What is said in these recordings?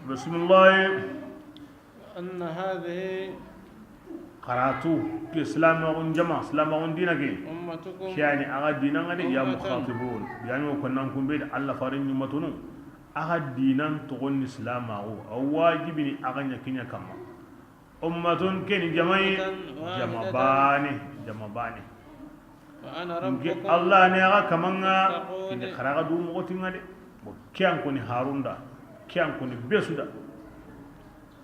Bismillah. أن هذه Karatu ke silamaxun jama, silamaxun dina ke. أمتكم Kiyani aga dinan ngadi ya أمة. Mukhatibun yani ko nan kumbe da Allah farin nyumatunu aga dinan togon ni silamaxu a wajibi ni aga nya kinya kama ummatun keni jamai. أمة Jama واحدة. Bane jama bane. وأنا Nke ربكم Allah ne aga kamanga. فاتقون. Kini kharaga du mo tinga de bo kiyan ko ni harunda kiyan ko ni besuda.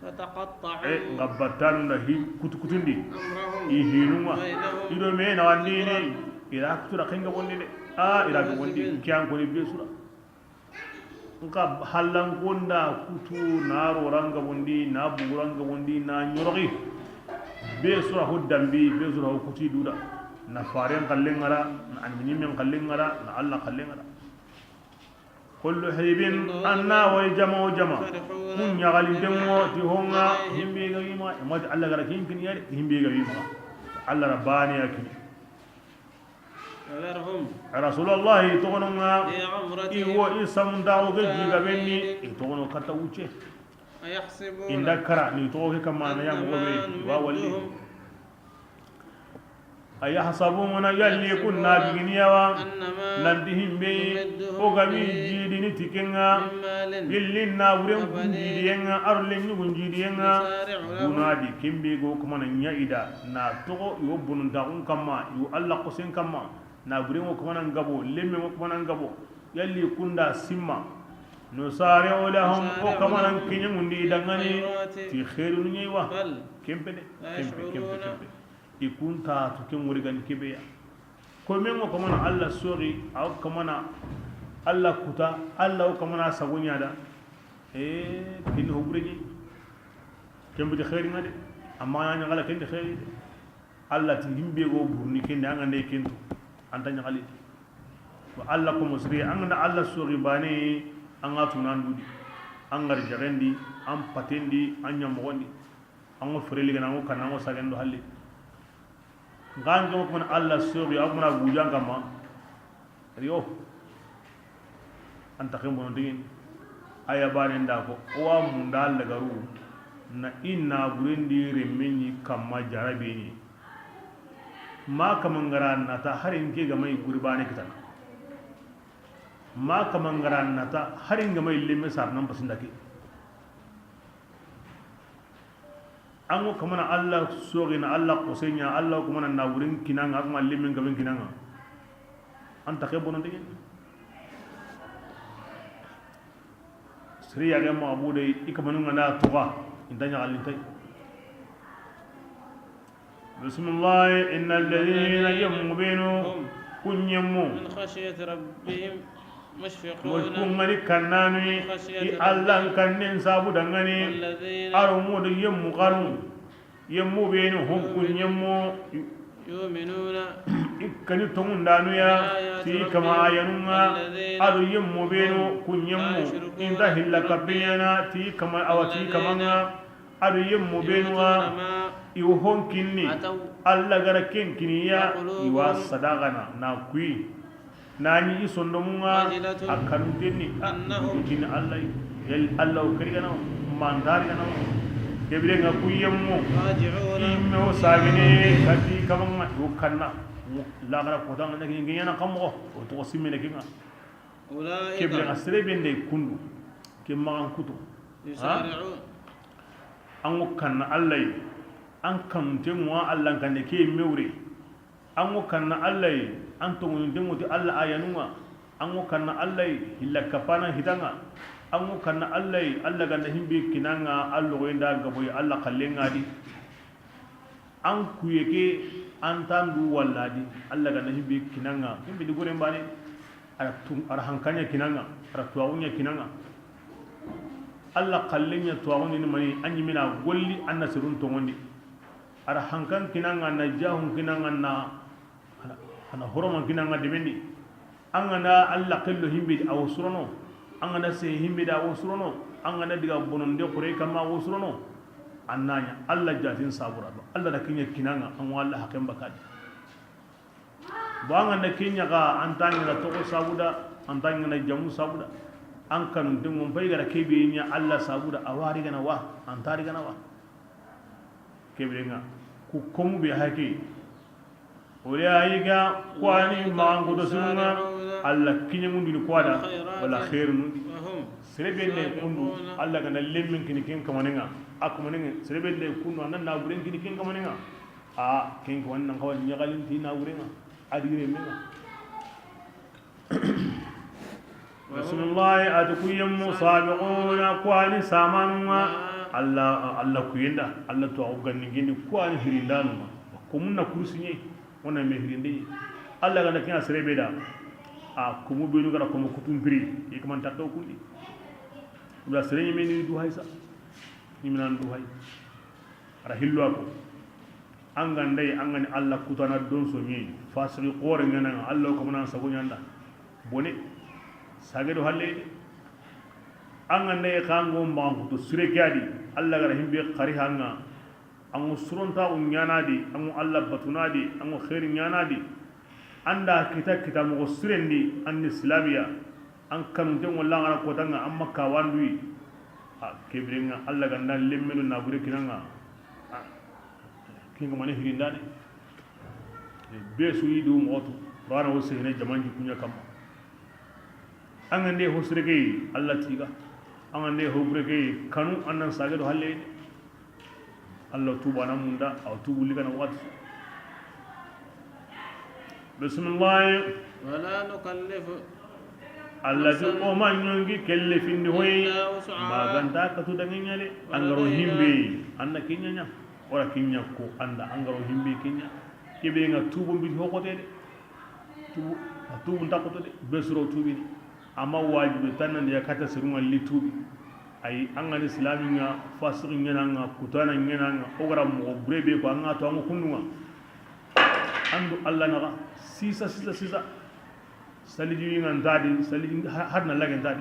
E فتقطعوا ngabbatanu da hi kutukutundi. أمرهم I hinunga. بينهم Ido me na wandi ne ira kutura kenga bondi de a ira ga bondi kiyan ko ni besura nka halankonda kutu na roranga bondi na buguranga bondi na nyorogi besura ho dambi besura ho kuti duda na faren kallen ngara na anmini men kallen ngara na Allah kallen ngara kullu hibin anna wa jama wa jama فرحون kun ñagalintenŋo ti honga himbe ga wima mati Allah gara kin kin yare himbe ga wima Allah rabbani ya kini. وذرهم Rasulullah togononga في غمرتهم iwo i samuntaxo ke jiga benni i togono katta wucce. أيحسبون Inda kara ni togo ke kamma na أن yamogo ما be wa walli. نمدهم Ayahsabuna yalli kunna biginiyawa أن ما nanti himbe o gami jidini tikenga من مال lillin na wuren kunjidiyenga arlen ñugunjidiyenga. نسارع لهم Dunadi kembe go kamana ñaida na togo yo bonontaxun kamma yo Allah kosen kamma na burengo kamana ngabo lemme ngo kamana ngabo yalli kunda simma nusari'u lahum o kamana kiñangundi dangani ti xeerunu ñeiwa. بل Kempe de. لا Kempe kempe. يشعرون. Kempe i kunta to ken worigan kebeya ko men o kamana Allah soxi aw kamana Allah kuta Allah o kamana sagoñada e kenni ho ɓureñi kembiti xeeringa de amma a ñagala kende xeeri de Allah ti himbe go burni kende a ngande kentu anta ñagali to Allah komo siri an ganda Allah soxi bane an ga tunan dudi an gar jaxendi an patendi an ñamoxondi an go fereligana an go kana an go sagendo halli ngan ko kuma Allah soxi a kumana gujan kamma riyo anta xembono digin aya bane nda ko o wa munda lagaru na ina burendi remmeñi kamma jarabeñi ma kamangara nata harin ke gamai gurbane kitana ma kamangara nata harin gamai lemme sarnan pasindake an ko kamana Allah sogina Allah kosenya Allah ko mana na wurin kinanga kuma lemme gaben kinanga anta ke bonon digin siriya ga ma abude ikamanu ngana tuga inta ñagalintay. Bismillah. Inna alladhina yamubinu هم kunyemmu من خشية ربهم مشفقون kun ngani kannanui i Allah kannen sabu dangani. والذين Arumudu yemmu xaru yemmu benu hum kunyemmu يؤمنون ikkani tongundanuya ti kama ayanunga ado yemmu benu kunyemmu inta hilla kappeyana ti kama awa ti kamanga ado yemmu benuwa. يؤتون ما Iwo honkinni. أتوا Allah gara kenkiniya iwa sadagana na kui nani i sondomunga a kanutenni أنهم kini Allah yal Allah o karigana mandarigana kebirenga kuyemmu. راجعون. Imme o sagene kati kamanga yo kanna lagara kotanga na kinga na kamo o to simmene kinga kebirenga أولئك serebende kundu ke magan kutu. يسارعون An ko kanna Allah ye an kanute ŋwa Allah kande ke mewre an ko kanna Allah ye an toŋoñinte ŋoti Allah ayanunga an ko kanna Allah ye hilla kapana hitanga an ko kanna Allah ye Allah ganda himbe kinanga a logoyinda gaboye Allah kallenga di an kuye ke an tan du walladi Allah ganda himbe kinanga himbe di goren bane ara tum ara hankanya kinanga ara tuwawunya kinanga Allah kallenya tuwawundi ni mani an yimina golli an na sirun toŋondi ara hankan kinanga na jahun kinanga na ana horoman kinanga demendi an gana Allah kello himbe awo surono an gana se himbe da awo surono an gana diga bononde kure kama awo surono an nanya Allah jatin sabura ba Allah da kinya kinanga an wa Allah hakem bakadi bo an gana kinya ga an tangina togo sabuda an tangina jamu sabuda. An kanu dengo bay gara kebe nya alla sabuda awari gana wa antari gana wa kebe nga ku komu be hake ulaika kwani mangu sunna alla kinyangundi ni kwada wala khair nundi serebe ne kundu alla gana lemmin kini ken kamanenga akumanenga serebe ne kundu annan na buren kini ken kamanenga a ken ko wannan kawan nyagalin ti na burenga adire menga bismillah atukuyum musabiquna kwani samanwa alla alla kuyenda alla to awganni gindi kwani hirindanu ko munna kursinye wona me hirinde alla gana kina serebe da a ko mu benu gara ko mu kutumpiri e ko man tatto kundi da serebe me ni du haysa ni minan du hay ara hillo ko angande angani alla kutana don so mi fasri qore ngana alla ko manan sago nyanda bone sagedo halle angande kango mangu to sure gadi alla gara himbe khari hanga angu suronta unyanadi angu alla batunadi angu khair nyanadi anda kita kita mo surendi anni islamiya an kanu den wala ngara ko tanga amma ka wandui a kebrenga alla ganda lemmelu na bure kinanga kinga mane hirindane be su yidu motu rana wo sehne jamanji kunya kam angande hosrege alla tiga angande hobrege kanu annan sagedo halle alla tuba na munda aw tubu ligana wat bismillah wala nukallifu allati o man nyongi kelle findi hoy maganta katu danganyale angaro himbe anna kinyanya ora kinya ko anda angaro himbe kinya kebe nga tubu mbi hokotede tubu tubu ndakotode besro tubi amma wajibi tanan ya kata sirunga li tubi ay angani islami nga fasiri ngena nga kutana ngena nga ogara mo brebe ko anga to ango kundunga andu alla naga sisa sisa sisa saliji nga ndadi saliji harna lagen ndadi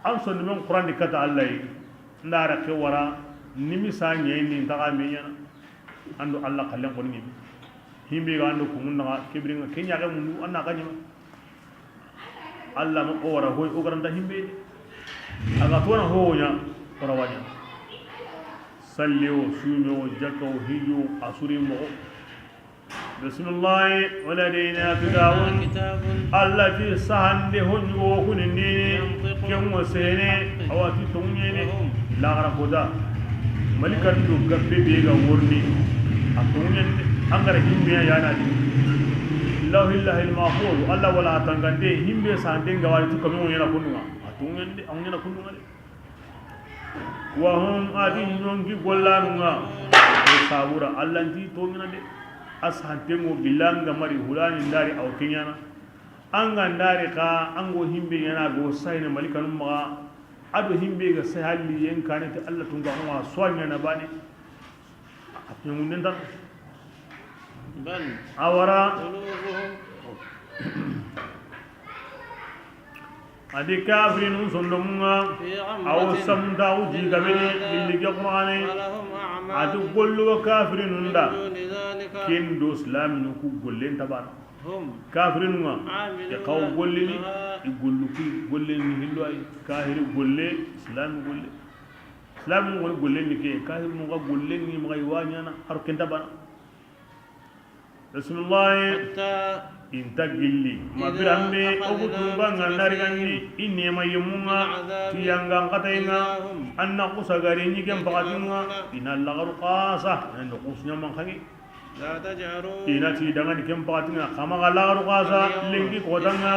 an son men qur'an di kata alla yi ndara ke wara nimi sa nyeni ndaga me yana andu alla kallen ko ni himbe ga andu ko mun naga kebri nga kenya ga mun anna ga nyima alla ma o wara hoy ogara nda himbe aga tona honya ora wanya salli o sume o jakka o hijo asuri mo bismillah waladina kitabun allati sahande honyo kunindi ken wasene awati tongene la gara koda malikan do gabbe be ga worni a tongene angara himbe ya na di lahillahi almahfuz alla wala tangande himbe sahande ngawari tukame on yana kununga tungende angena kundunga wa hum adin yongi gollanunga sabura allanti tongina de ashantengo bilanga mari hulani ndari aw kenyana anga ndari ka ango himbe yana go sayne malikanum ma ado himbe ga sai halli yen kanete alla tunga ma soanya na bane atngunden tan bal awara adi kafirin sondomunga aw samda uji gamene illi qur'ani adu gollu kafirin nda ken do islam ku gollen tabana kafirin nga e kaw gollini e gollu ku gollen hillo ay kahiri golle islam golle islam ngol gollen ni ke kahir mu ga gollen ni ma wanyana har ken tabana bismillah inta gilli ma birambe ogutumba ngandarigandi inema yemunga tiyanga ngatainga anna kusagari nyikem pakatinga ina lagaru qasa ina kusnya mangkangi ina tidangani kem pakatinga kama ga lagaru qasa lingi kodanga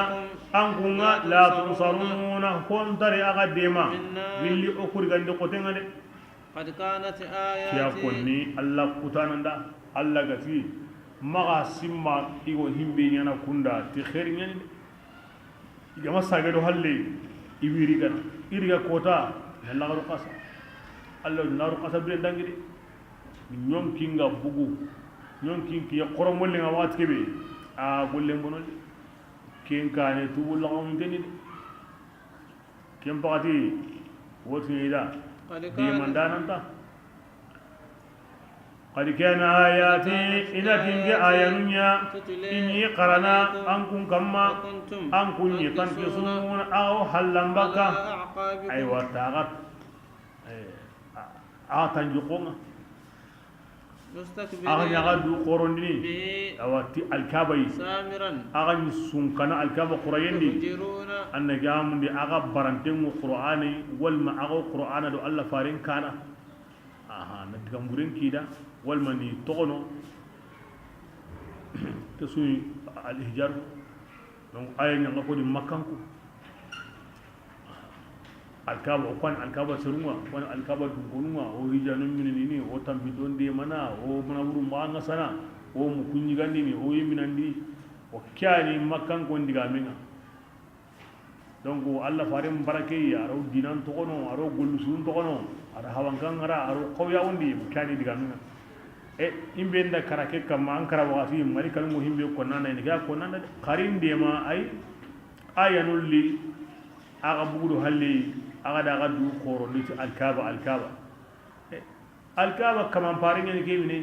ankunga la tunsaruna kontari aga dema gilli okurigandi kotenga de qad kanat ayati ya konni alla kutananda alla gati maga simma igo himbe nyana kunda ti khair nyani igama sagedo halle iwiri gana iriga kota la garu qasa alla naru qasa bi dangide ñon kinga bugu ñon kin ki qoromolle nga wat kebe a golle bonol ken kane tubu la ngam teni de ken pakati woti ida di mandananta قد كان آياتي إلى تنجي آيانيا إني قرنا أنكم كما أنكم يتنكسون أو حلن بكا أيوة تاغت آتنجقون أغني أغدو قرنني أو الكابي أغني سنكنا الكابة قريندي أن جامن دي أغا برانتين قرآني والما أغا قرآن دو الله فارين كان أها ندغمبورين كيدا والما ني تغنو تسوي الإهجار donc aya ñanga ko di makkanko alkaba o kwan alkaba serunga kwan alkaba dungonunga o hijanu minini o tampi don de mana o mana wuru manga sana o mu kunyigandi ni o yiminandi o kyani makkanko ndiga menga donc Allah farim barake ya aro dinan togono aro gollusun togono ara hawankan ara aro qawya wondi kyani diga menga e imbe nda karake kam ankara wasi mari kalmu himbe ko nana ni ga ko nana qarin de ma ay ayanulli aga bugudu halli aga da aga du khoro ni alkaba alkaba alkaba kaman paringa ni kemine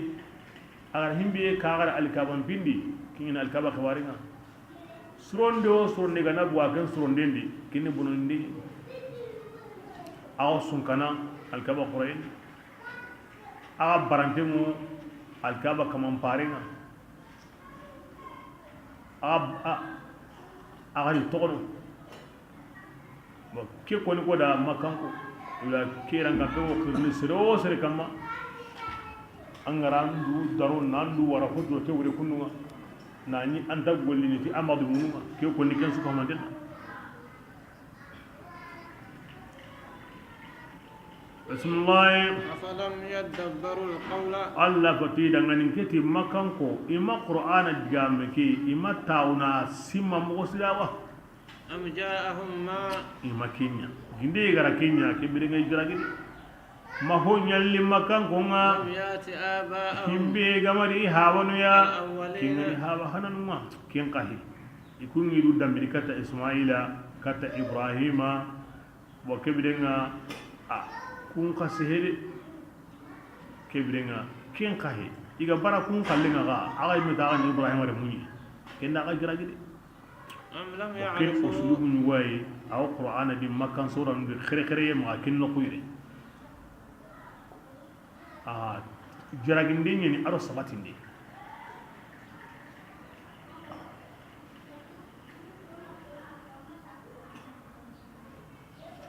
aga himbe ka aga alkaba pindi kingina alkaba khawaringa suronde o suronde gana buwa kan suronde kini bonondi aw sunkana alkaba khurain aga barante mu alkaba kaman paringa aga aga ni togono bo ke koni ko da makanko ila kiranga pe wo kirni sero sere kama angara ndu daro nandu wara fodo te wure kununga nani anta golli ni ti amadu mununga ke koni ken su kamandel بسم الله أفلم يدبروا القول الله فتي دغنين كتي مكانكو إما قرآن جامكي إما تاونا سيما مغسلاوا أم جاءهم ما إما كينيا جندي غرا كينيا كبيرنغا يجرا كدي ما هو نيالي مكانكو ما ياتي آباءهم himbe gamari hawanu ya kingari hawa hananuma ken kahi ikun yidu dambiri kata Ismaila kata Ibrahima wa kebirenga a kun ka sehede kebirenga ken kahi iga bara kun kallenga ga aga imeta aga Ibrahima re munyi kenda aga jiragide am lam ken ya'rifu uslubu nyuwaye aw qur'ana di makkan sura ndu khere khere ma ken no kuyre a jiraginde nyeni aro sabatinde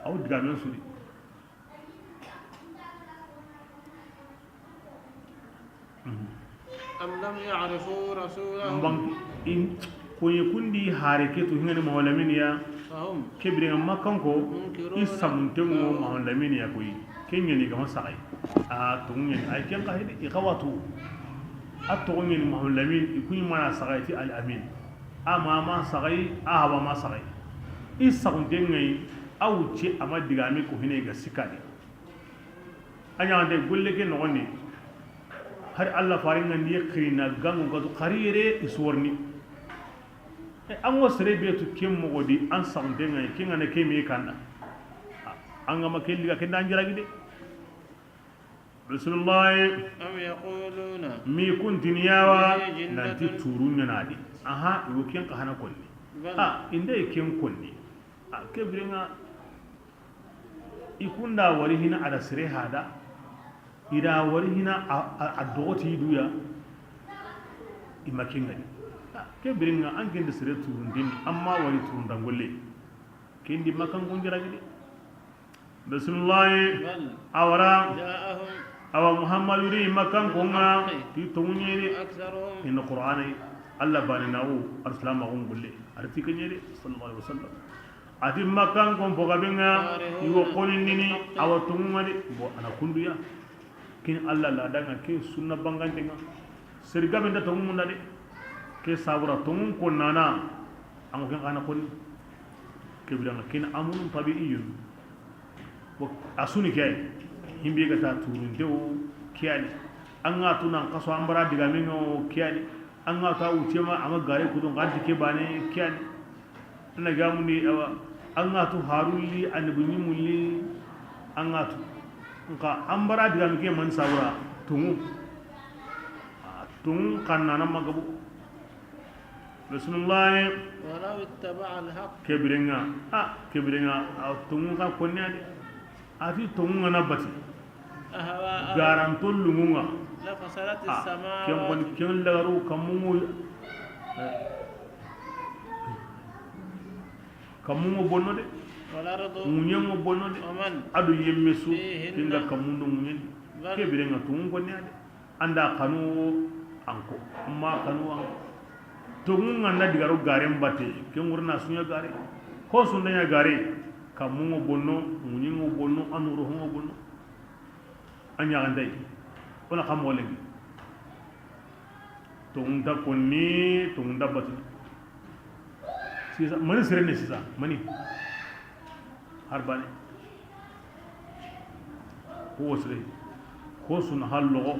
aw diga men sudi am lam ya'rifu rasulahum bank in koye kundi hare ke to hingani maholamin ya fahum kebirenga makanko i samuntengo maholamin ya koyi kenyeni gama sagai a tongeni ay ken kahidi i khawatu a tongeni maholamin i kunyi mana sagai ti al amin a ma ma sagai a haba ma sagai i samuntengai a wuce ama digami ko hine ga sikade anya de gulle ke nogoni har Allah faringa ni khirina gangu gadu qarire isworni an wo sere be to kem mo godi an samuntengai kinga ne kemi kanda an ga makelli ga kenda anjira gide bismillah am yaquluna mi kuntiniyawa nanti turunya nadi aha iwo ken ka hana konni a inda ken konni a kebiringa ikunda wari hina ada sere hada ida wari hina a dogoti duya imakengani kebiringa an kende sere turundin amma wari turundangolle kendi makan gonjira gide bismillah bal awara ja'ahum awa muhammadu ri makan konga ti tongunyere aktharuhum inna qur'ana alla bani nawo arsalama gongolle arti kenyere sallallahu alaihi wasallam ati makan kon fogabenga iwo konindini awa tongungade bo ana kunduya kin alla la danga ke sunna bangantenga serga benda tongumunda de ke sabura tongun kon nana ango ken kana konni ke bidanga kin amunun tabi'iyun wa asuni kay himbe gata turunde o kiyani an ga tunan kaso an bara diga min o kiyani an ga ta wuce ma ama gare kudun ga dike bane kiyani ina ga mun ni awa an ga tu harulli annabi mulli an ga tu nka an bara diga min ke man sabura tungu Tun kannana magabu. Bismillah. ولو اتبع الحق. Kebirenga a kebirenga a tungun ka konniya de ati tungun na bati. أهواءهم. Garantol lungunga. لفسدت a ken kon السماوات. Ken lagaru kamungu kamungu bonno de. والأرض. Ŋuɲengo bonno de. ومن Ado yemme su. Fihinna. Kenga kamundo ŋuɲendi. Bal- Kebirenga tungun konniya de anda kanu anko amma kanu anko tungun nganda digaro garen batte ken wurna sunya gare ko sundanya gare kamungo bonno ŋuɲengo bonno anuru hongo bonno an ɲagandai wala kam wolengi tungun ta konni tungun da batu sisa mani sirene sisa mani har bane ko wasre ko sun hal logo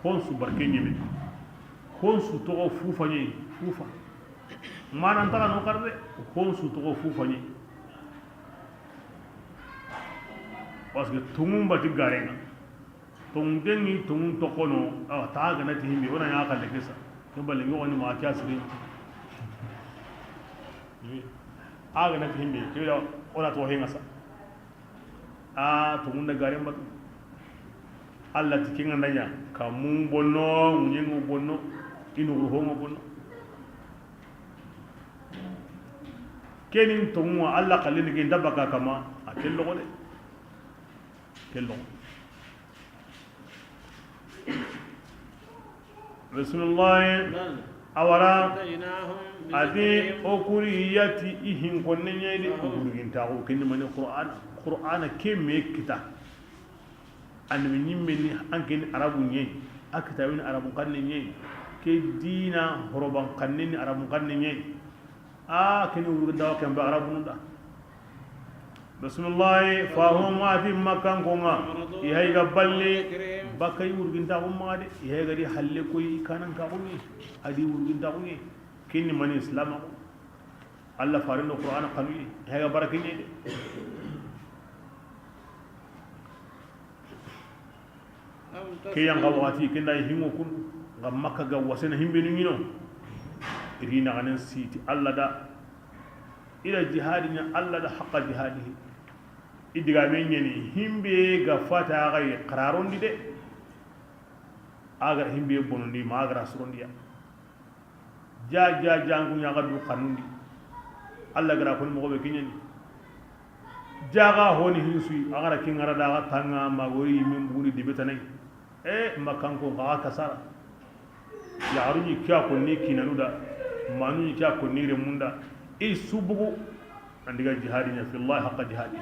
ko su barke nyeme ko su togo fufa nye fufa manan tara no karde ko su togo fufa nye parce que tungun bati garenga tungun dengi tungun tokono a ta ga na tihimbi ona ya kalle kesa ke balle ngi oni ma kya sire a ga na tihimbi ke da ona to henga sa a tungun da garen batu Allah tikinga ndanya ka mun bonno munyengo bonno inu ruhongo bonno kenin tungun Allah kalini ke dabaka kama a kello gole kello. Bismillah. بل Awara آتيناهم adi بذكرهم. Okuriyati ihin konne nyedi ogurgintaxu kenni mani qur'ana qur'ana ke me kita annabi ñimme ni an keni arabu ñe a kitabini arabu kanne ñe ke dina horoban kanne ni arabu kanne ñe a keni wurgintaxo kembe arabu nunda. Bismillah. Fahum ati makkankonga ihayga balle bakay wurgintaxu maxa de ihaygadi halle koy kanankaxuñe adi wurgintaxuñe kenni mani islam ko alla farino qur'ana kanuye ihayga barakeñe de. أم Ke yanga تسألهم wakati kenda hingo kun ga makka ga wasena himbe ni ngino irina ganen siti alla da ila jihadi nya alla da haqqa jihadihi idiga men nyeni himbe ga fata ga qararondi de agar himbe bonondi ma agar surondi ya ja ja jangu nya ga du kanundi alla gara ko mo be kinyeni jaga honi hinsui agara kingara da ga tanga magori min buri dibetanai e makanko ga kasara yaruñi kiya ko ni kinanuda manuñi kiya ko ni remunda e subugu andiga jihadi nya fillahi haqqa jihadi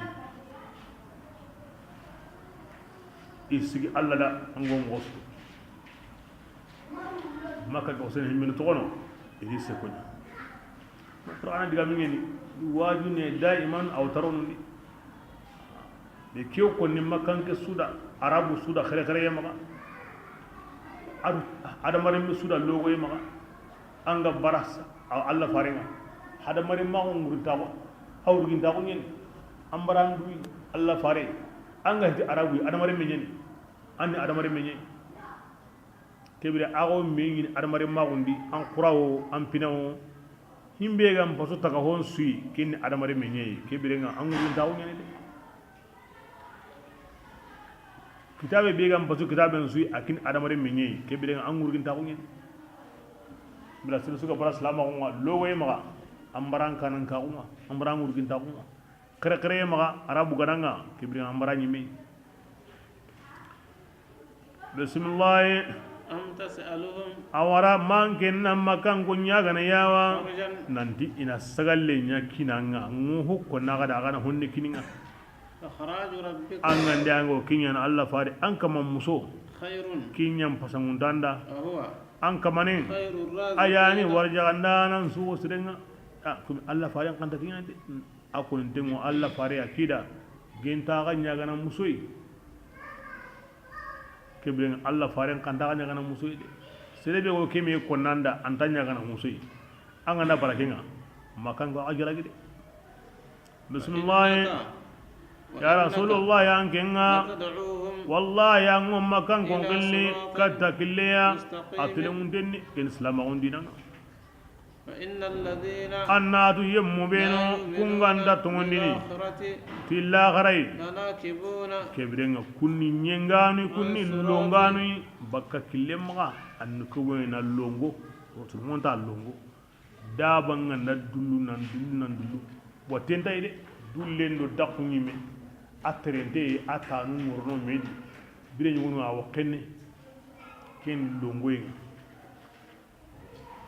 i sigi alla da ango mo makka ko sen himmin togono iri se ko qur'ana diga min ngeni waju ne daiman aw taronu ni de kiyo ko ni makanke suda arabu suda khere khere yamaga adu adamare mi suda logo yamaga anga barasa alla farenga hadamare ma ngurta ko awruginta ko nyen ambaran duwi alla fare anga ti arabu adamare mi nyen anni adamare mi nyen kebire ago mi adamare ma gundi an qurawo an pinawo himbe ga mpaso taka hon sui kin adamare mi nyen kebire nga an ngurta ko nyen de kitabe be ga mpaso kitabe sui akin adamare mi nyen kebire nga an ngurta ko nyen bila sulu suka bara salama ko nga logo ma ambaran kanan ka kuma ambaran ngurginta kuma kere kere ma arabu gananga kebire ambaran nyime. Bismillah. أم تسألهم Awara manke na makan ko nyaga na yawa. خرجا Nanti ina sagalle nya kinanga nguhu ko naga da gana honne kininga. فخراج ربك An gande ango kinya na alla fare an kama muso خير kinyan pasangundanda وهو an kamane خير الرازقين. Ayani warja ganda nan su sirenga a kuma alla fare an kanta kinya de akon tengo alla fare akida genta ga nyaga na musoi kebren alla fare an kanta ga nyaga na musoi de serebe ko kemi konanda anta nyaga na musoi an ganda barakenga makan ko ajira gide. Bismillah. وإنك Ya rasulullah yankenga wallahi an makan kon killi katta killiya atilemuntenni ken silamaxundinanga annatu yemmubenu kunganta tongondini ti laxarayi kebirenga kunni ɲengani kunni longani bakka kille maxa anni kogoyena longo otumonta longo dabanga na dullu nan dullu nan dullu bo tentayi de dullen do dakkuñime a terente a tanu ŋorno medi bire ñogonu a wokkenne ken longoyenga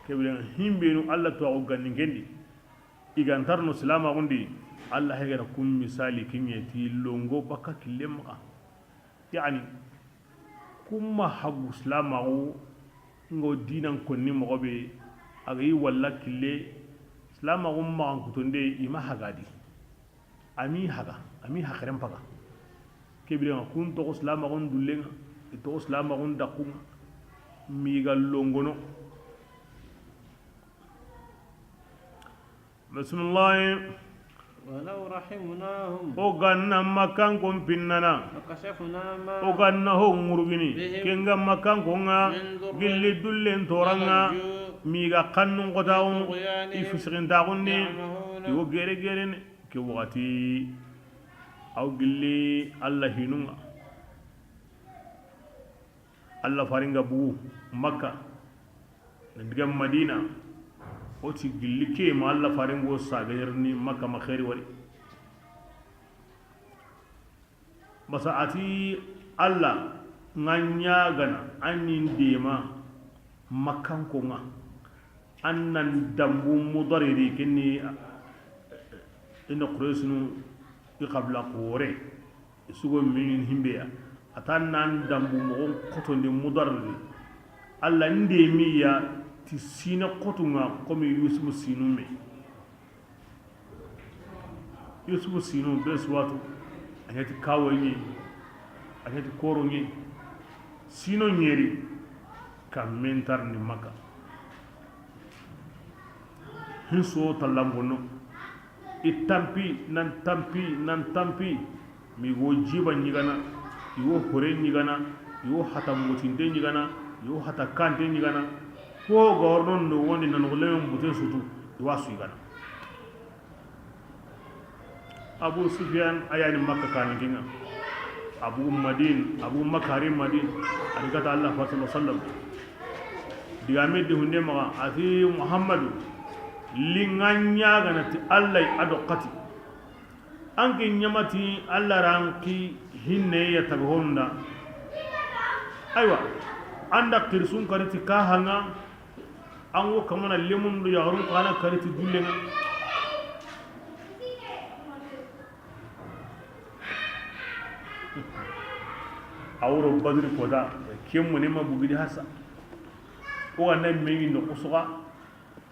kebirenga himbenu alla tuwaxu ganni kendi igantarno silamaxundi alla hegera kun misali keŋeti longo bakka kille maxa yani kumma hagu silamaxu ngo dinan konni moxo be agayi walla kille silamaxu maxan kutonde ima hagadi ami haga ami hakeren paga kebirenga kun toxo silamaxun dullenga i toxo silamaxun daqunga miga longono. Bismillah. ولو رحمناهم o ganna makan kon pinnana وكشفنا ما o ganna ho ngurugini kenga makan konga gilli dullen toranga miga kannun qotaun i fisigintaxunni iwo gere gerene ke waxati aw gilli alla hinunga alla faringa bugu makka na diga madina oti gilli ke ma alla faringo sagayerni makka ma khairi wari basa ati alla nganya gana anin dema makkan ko nga annan dambu mudariri kinni ina quraisnu qabla qore sugo min himbeya atan dambu mo kotondi mudariri alla ndemiya ti sina kotunga comme yusufu sinu me yusufu sinu be suwatu anyati kawo nyi anyati koro nyi sino nyeri ka mentar ni maka hinso talangono i tampi nan tampi nan tampi mi go jiba nyigana iwo hore nyigana iwo hata mutinde nyigana iwo hata kante nyigana ko gornon no woni nan golem bute sutu iwa suigana Abu Sufyan ayani makka kan kinga Abu Madin Abu Makarim Madin arikata Allah sallallahu alaihi wasallam digame de hunde ma ati Muhammadu linganya ganati Allah adokati anke nyamati Allah ranki hinne ya taghonda aywa anda kirsun kariti ka hanga ango kamana lemun do yarum kana kariti dullenga awro badri koda kemmu ne ma bugidi hasa o ganna mengi no kusuga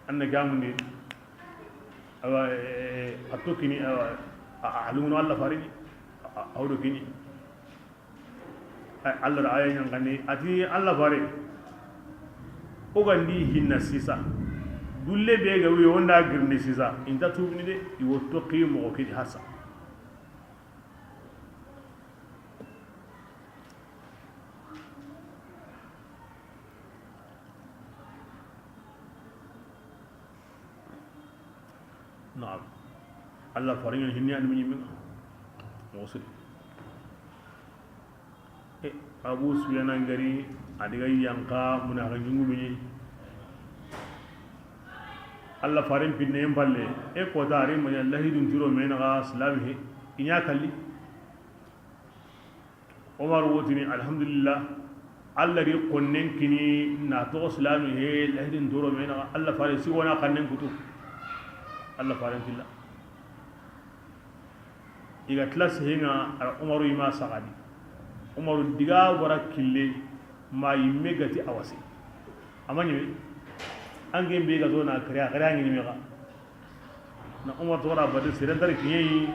anna gamundi awa atokini aluno alla farini awro kini alla aya nyangani ati alla fare o gandi hinna sisa dulle be ga wi onda girni sisa inta tubni de iwo toqi mo kidi hasa نعم الله فرين هني أنا من يمين موصل أبو سفيان غري أديك يانكا من أغنيو مني الله فرين في النيم بالله إيه قداري من الله يدون ترو من غاس لامه إنيا كلي عمر وتني الحمد لله الله ري قنن كني ناتو سلامه الله يدون ترو من الله فرين سيوانا قنن كتو الله فارن في الله إذا تلاس هنا عمر ما سعدي عمر دعاء ورا كله ما يمغتي أواسي أما نيجي أنكم بيجا زونا كريا كريا نيجي ميغا نا عمر تورا بدل سيرن ترى كيني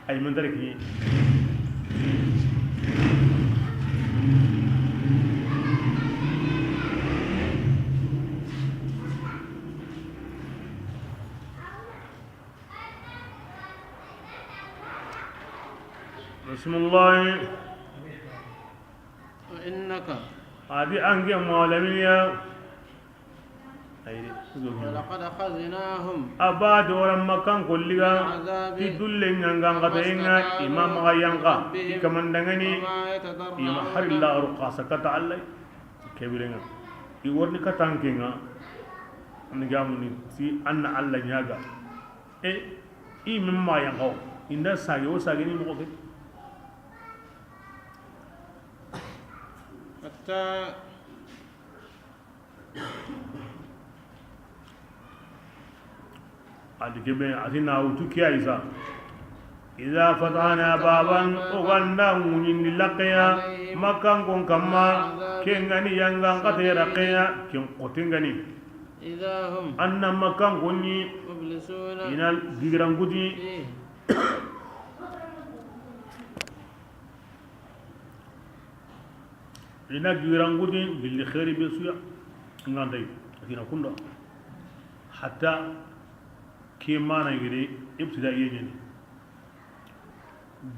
أي من ترى كيني بسم الله وإنك adi ange mawlamiya ولقد أخذناهم أباد ورم مكان كلها تدل ينعان قطعنا إمام غيانقا كمان دعاني إمام حر الله رقاص كتعلي كبيرنا يورني كتانكينا نجامني سي أن الله نياجا إيه إيه مما ينقو إن ده ساجي وساجيني مقصد حتى أديكبه أتينا وتكيا إذا فتحنا بابا أغنى من لقيا مكان كون كما كينغني ينغان قتير قيا كين قتينغني إذا هم أن مكان كوني مبلسون إن الجيران كوتي إن الجيران كوتي بالخير بيسوع نعندي أتينا كوندا حتى كما نغري ابتدائي ني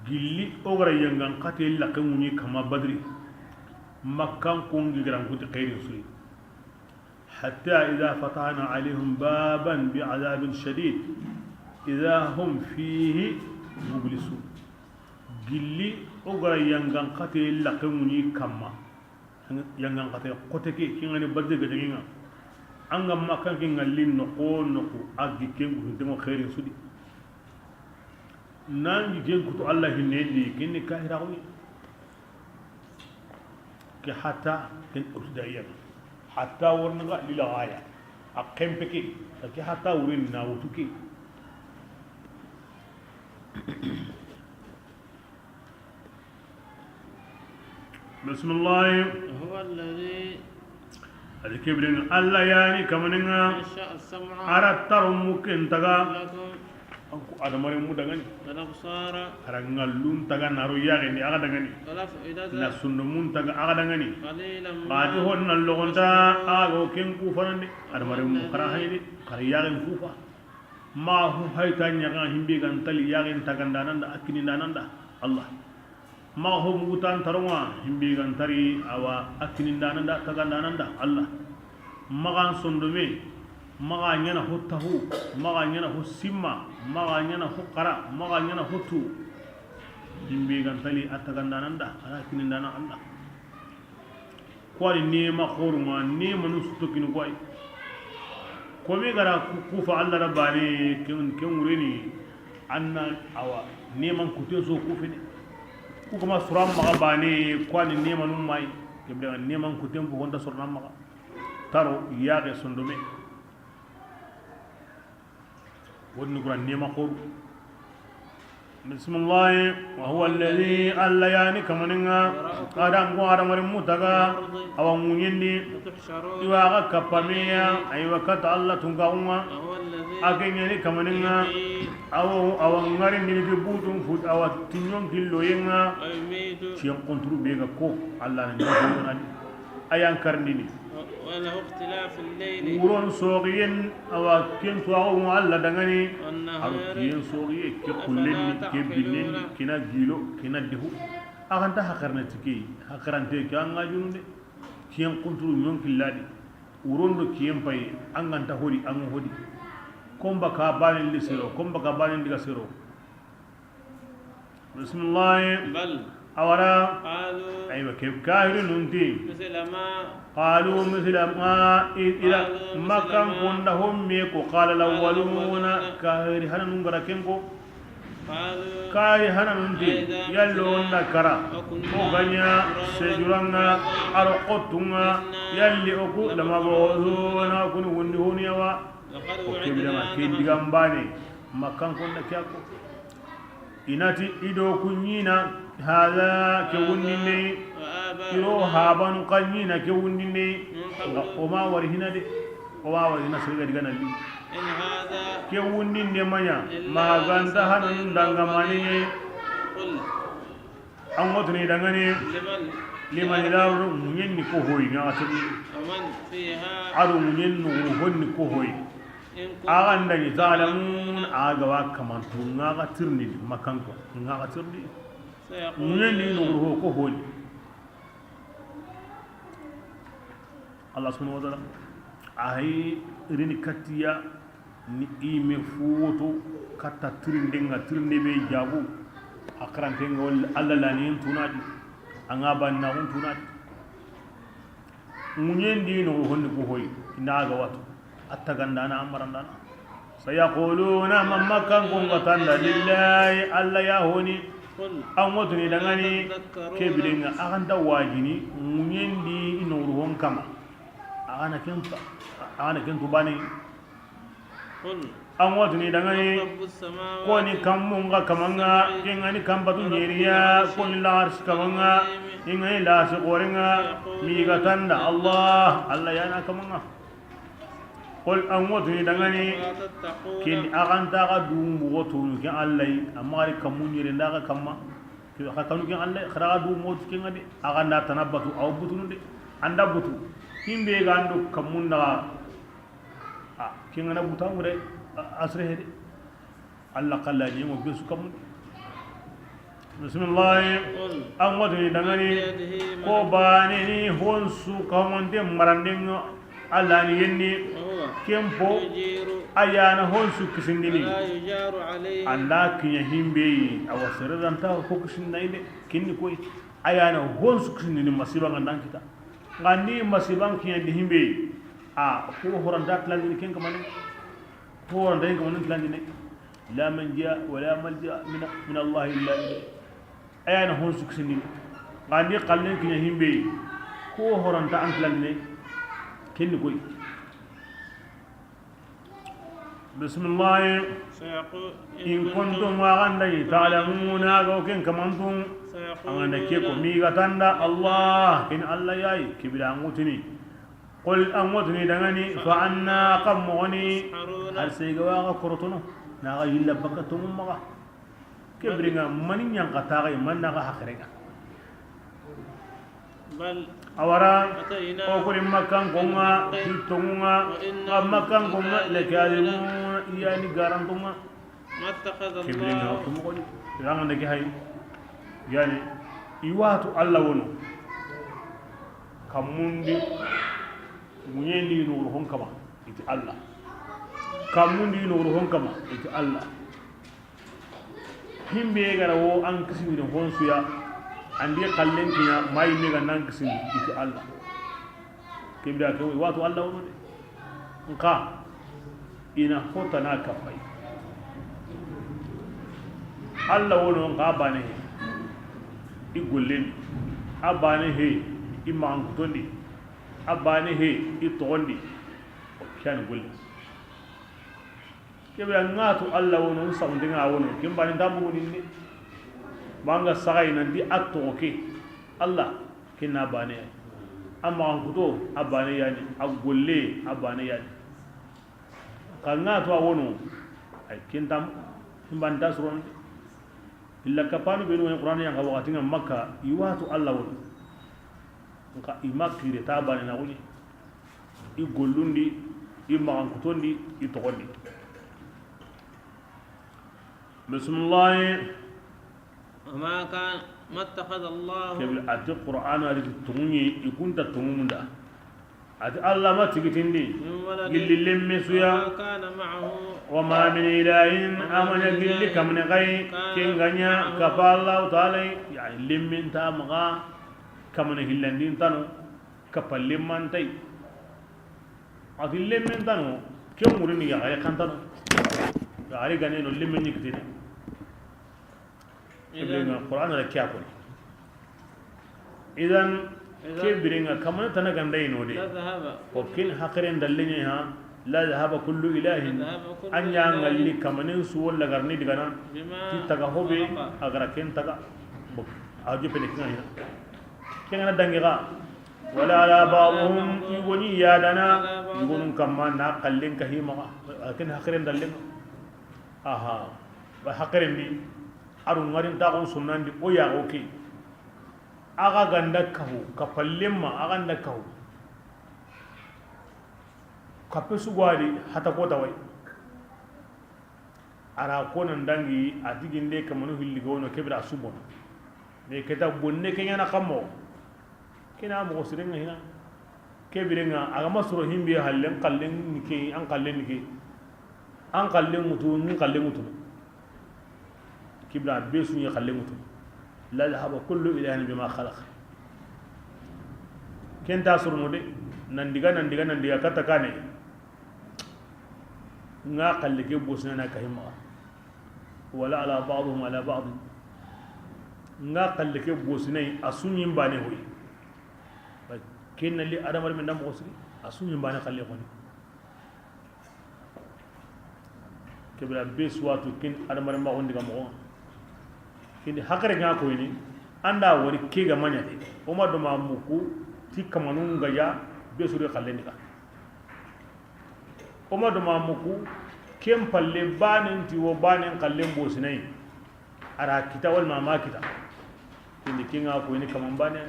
gilli ogara yangan kate laqawni kama badri makkan kongi gran kuti khairin sui hatta idha fatahna alaihim baban bi'adabin shadid idha hum fihi mublisun gilli ogara yangan kate laqawni kama yangan kate koteke kingani badri gajenga anga makan ke ngalli noko noko agi kengu ndemo khairin sudi nangi kengu to Allah hinni kinni kahira ko ke hatta ken ubtidaiya hatta warnaga lil ghaya aqem peke ke hatta wurin na wutuki bismillah huwa alladhi الكبرين الله يعني كمننا أردتر ممكن تجا أدمر مودعاني أرجعلون تجا نرويا غني أغدعاني نسنمون تجا أغدعاني بعده نلقون تا أغو كم كوفرني أدمر مخرا هيدي خريا غن كوفا ما هو هاي تاني يعان همبي غن تلي يعان تجان داناندا أكني داناندا الله ما هو موتان تروان همبي غن تري أو أكني داناندا تجان داناندا الله magan sondome maga nyana ho tahu maga nyana ho simma maga nyana ho qara maga nyana ho tu himbe gantali atagandananda ala kinindana Allah kwari nema khoruma nema nusu kinu kwai komi gara kufa Allah rabbani ken ken wureni anna awa neman kuten so kufini ku kuma suram maga bani kwani nema num mai kebda neman kuten bu honda surram maga taro yaage sondome wonni qur'an nema khor bismillah wa huwa alladhi alla yani kamaninga adam ko adam mutaga awa munyindi iwaga kapamiya aywa kat alla tunga umma agenyani kamaninga awo awa ngari ni ke butum fut awa tinyon killo yenga ci kontru be ga ko alla na ni ayan karndini وله اختلاف الليل ورون سوغين او كين سوغو الله دغني اركين سوغي كي كلن كي بنين كنا جيلو كنا دهو اغانتا حقرنا تكي حقرانتي كان غاجون دي كين كونترو نون كلادي ورون دو كين باي انغانتا هودي ان هودي كومبا كا بالين لي سيرو كومبا كا بالين ديغا سيرو بسم الله بل أورا قالوا أيوة كيف كاهر ننتي مثل ما قالوا مثل ما إذا ما كان كنهم ميكو قال الأولون كاهر هنا ننقر كنكو كاهر هنا ننتي يلون نكرا وغنيا سجرنا أرقطنا يلي أكو لما بوزونا كن وندهوني وا وكيف لما كين ديغامباني ما كان كنا كياكو إناتي إدو كنينا هذا كونني يرو هابان قنينا كونني وما ورهنا دي وما ورهنا سرغا ديغنا لي إن هذا كونني مانيا ما غانتا هنن دانغماني قل ان وتني دغني لمن لا منين كو هوي ناتي ومن فيها ارو منين نو هون كو هوي agan da zalamun agawa kamantu ngaga tirni makanko ngaga tirni Muñendi سيقولون noxuru ho ko honi Allah subhanahu wa ta'ala ahay rini katiya ni ime fuwoto katta tirindenga tirinde be jabu a karantenga walla Allah laniyen tunadi anga bannaxun tunadi muñendi noxuru honni ko hoyi inaga watu attagandana amarandana sayaquluna man makkankonga tanda lillahi Allah ya honi قل an watuni dangani تذكرون kebirenga aganta wajini muñendi inoxuru hon kama agana ken agana ken tubani قل an watuni dangani رب السماوات koni kammunga kamanga kengani kambatu ñeriya koni laarsi kamanga ingani laarsi qorenga miga tanda Allah Allah yana kamanga qul an watuni dangani لا تتقون ken agantaxa dumbuxo tunu ken allahi amagari kammu ñerendaxa kamma xa kanu ken allay xaraxa dummotu kenga de axanda tana batu awa butunu de anda butu himbe ga ando kammundaxa a kengana butangure asrehe de alla kallañengo besu kammu bisimillahi قل an watuni dangani بيده ko baneni honsu kamonte marandenga allani yenni وهو kempo يجير ayana honsu kisindini ولا يجار عليه anda kinya himbe awa sereranta ko kisindai de kinni koy ayana honsu kisindini masiba ngandan kita ngandi masiban kinya di himbe a ko horanta tlandini ken kamane ko horanta ken kamane tlandini la manja wala malja min Allah illa ilayh ayana honsu kisindini ngandi qallen kinya himbe ko horanta an tlandini kinni koy bismillah سيقول in kuntum wagandai ta'lamuna goken kamantum anganda ke ko سيقولون miga tanda Allah kin Allah yayi kibira angutini qul angutini dangani fa anna qamoni يسحرون har sai ga waga korotono na ga yilla baka tumum maga kibringa mani nyanka taga man na ga hakrenga بل awara أتينا o kuri makkan konga hitonga makkan konga lekalimun iyani garantunga ما اتخذ kibringa الله tumugoni ranga ndake hay yani iwatu alla wono kamundi muñendi nogoro hon kama iti alla kamundi nogoro hon kama iti alla himbe gara wo an kisindini hon suya andi kallen kiña mayimme ga nan kisindi iti alla kembira ke iwatu alla wono de nka ina hotana kafay alla wono nka bane he i gollendi a bane he i magankutondi a bane he i togondi o kiyani golle kebe a ŋatu alla wono n saguntenga a wono ken bane nta bugunin de manga saxayi nanti a togo ke alla ken na bane yayi a magankuto a bane yani a golle a bane yani ka ŋatu a wono ay ken ta n ta soron de illa kapanu benu wani qur'ani yang wakati nga makka iwatu alla wono nka ima kire ta bane na woni i gollundi i magankutondi i togondi bismillah وما كان ما اتخذ الله kebl ati qur'an ati tungi ikunta tungunda ati alla ma tigitindi من ولد gilli lemme suya وما كان معه وما من إله أمن جل كم نغي كنغنيا كفى الله تعالى يعني لمن تامغا كم نهلندين تانو كفى لمن تي أتي لمن تانو كم مرني يا غير كان تانو يا غير غني لمن يكتير إذن القرآن لا كياكل إذن كيف برينا كم تنا غندين ودي لذهب وكل حقرين دلني ها لا ذهب كل إله لذهب كل an إله ñangalli kamanin suwol lagarni digana بما ti taga hobe خلق agara ken taga bo a jopene kinga hina kengana dangiga wala ala ba'dhum yugoni yadana yugonun kamma na kallen ka himaga ken hakiren dallen aha ba hakiren di aru ngarin taxun sunnandi o yaxo ke axa ganda kahu kapallenma a ganda kahu kappe suguwadi hata kota way ara konan dangi a diginde kamanu hilliga wono kebira a subono Me keta bonne ke nyana kamo kina mo sirenga hina ke birenga aga masoro himbe hallen kallen nike an kallen nike an kallen mutu ni kallen mutu kibla besu ni kallen mutu la yahaba kullu ilahin bima khalaq kenta surno de nandiga nandiga nandiga kata kane nga kalle ke bosna na kahima wala ala ba'dhum ala ba'd nga kalle ke bosna asunyi mbane hoy ba kenna li adamar men dam gosri asunyi mbane kalle khoni kebra beswatu ken adamar ma gondi ga mo kindi hakare nga ko ni anda wori ke ga manya de o ma do ma muku ti kamanu nga ya besure kalle ni ka o ma do ma muku kem palle banen ti wo banen kalle bosinai ara kita wal mama kita kindi kinga ko ni kaman banen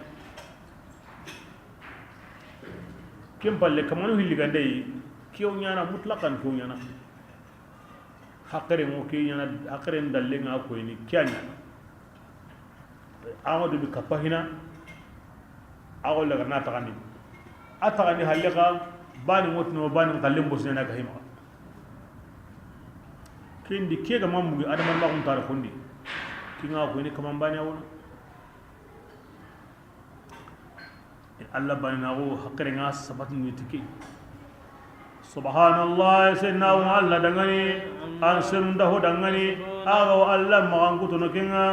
kem palle kamanu hilli gandai kiyo nyana mutlaqan kiyo nyana hakare mo ki nyana hakare ndalle nga ko ni kyanya amadu bi kapahina ago la na tagani atagani halqa bani ngotno bani kalle bosina ka hima kendi kega mamugi adama ma kun tar khondi kinga ko ni kaman bani awon alla bani na go hakare nga sabat ni tiki subhanallah sayyidina wa alla dangani an sirnda ho dangani aga wa alla magangu to no kinga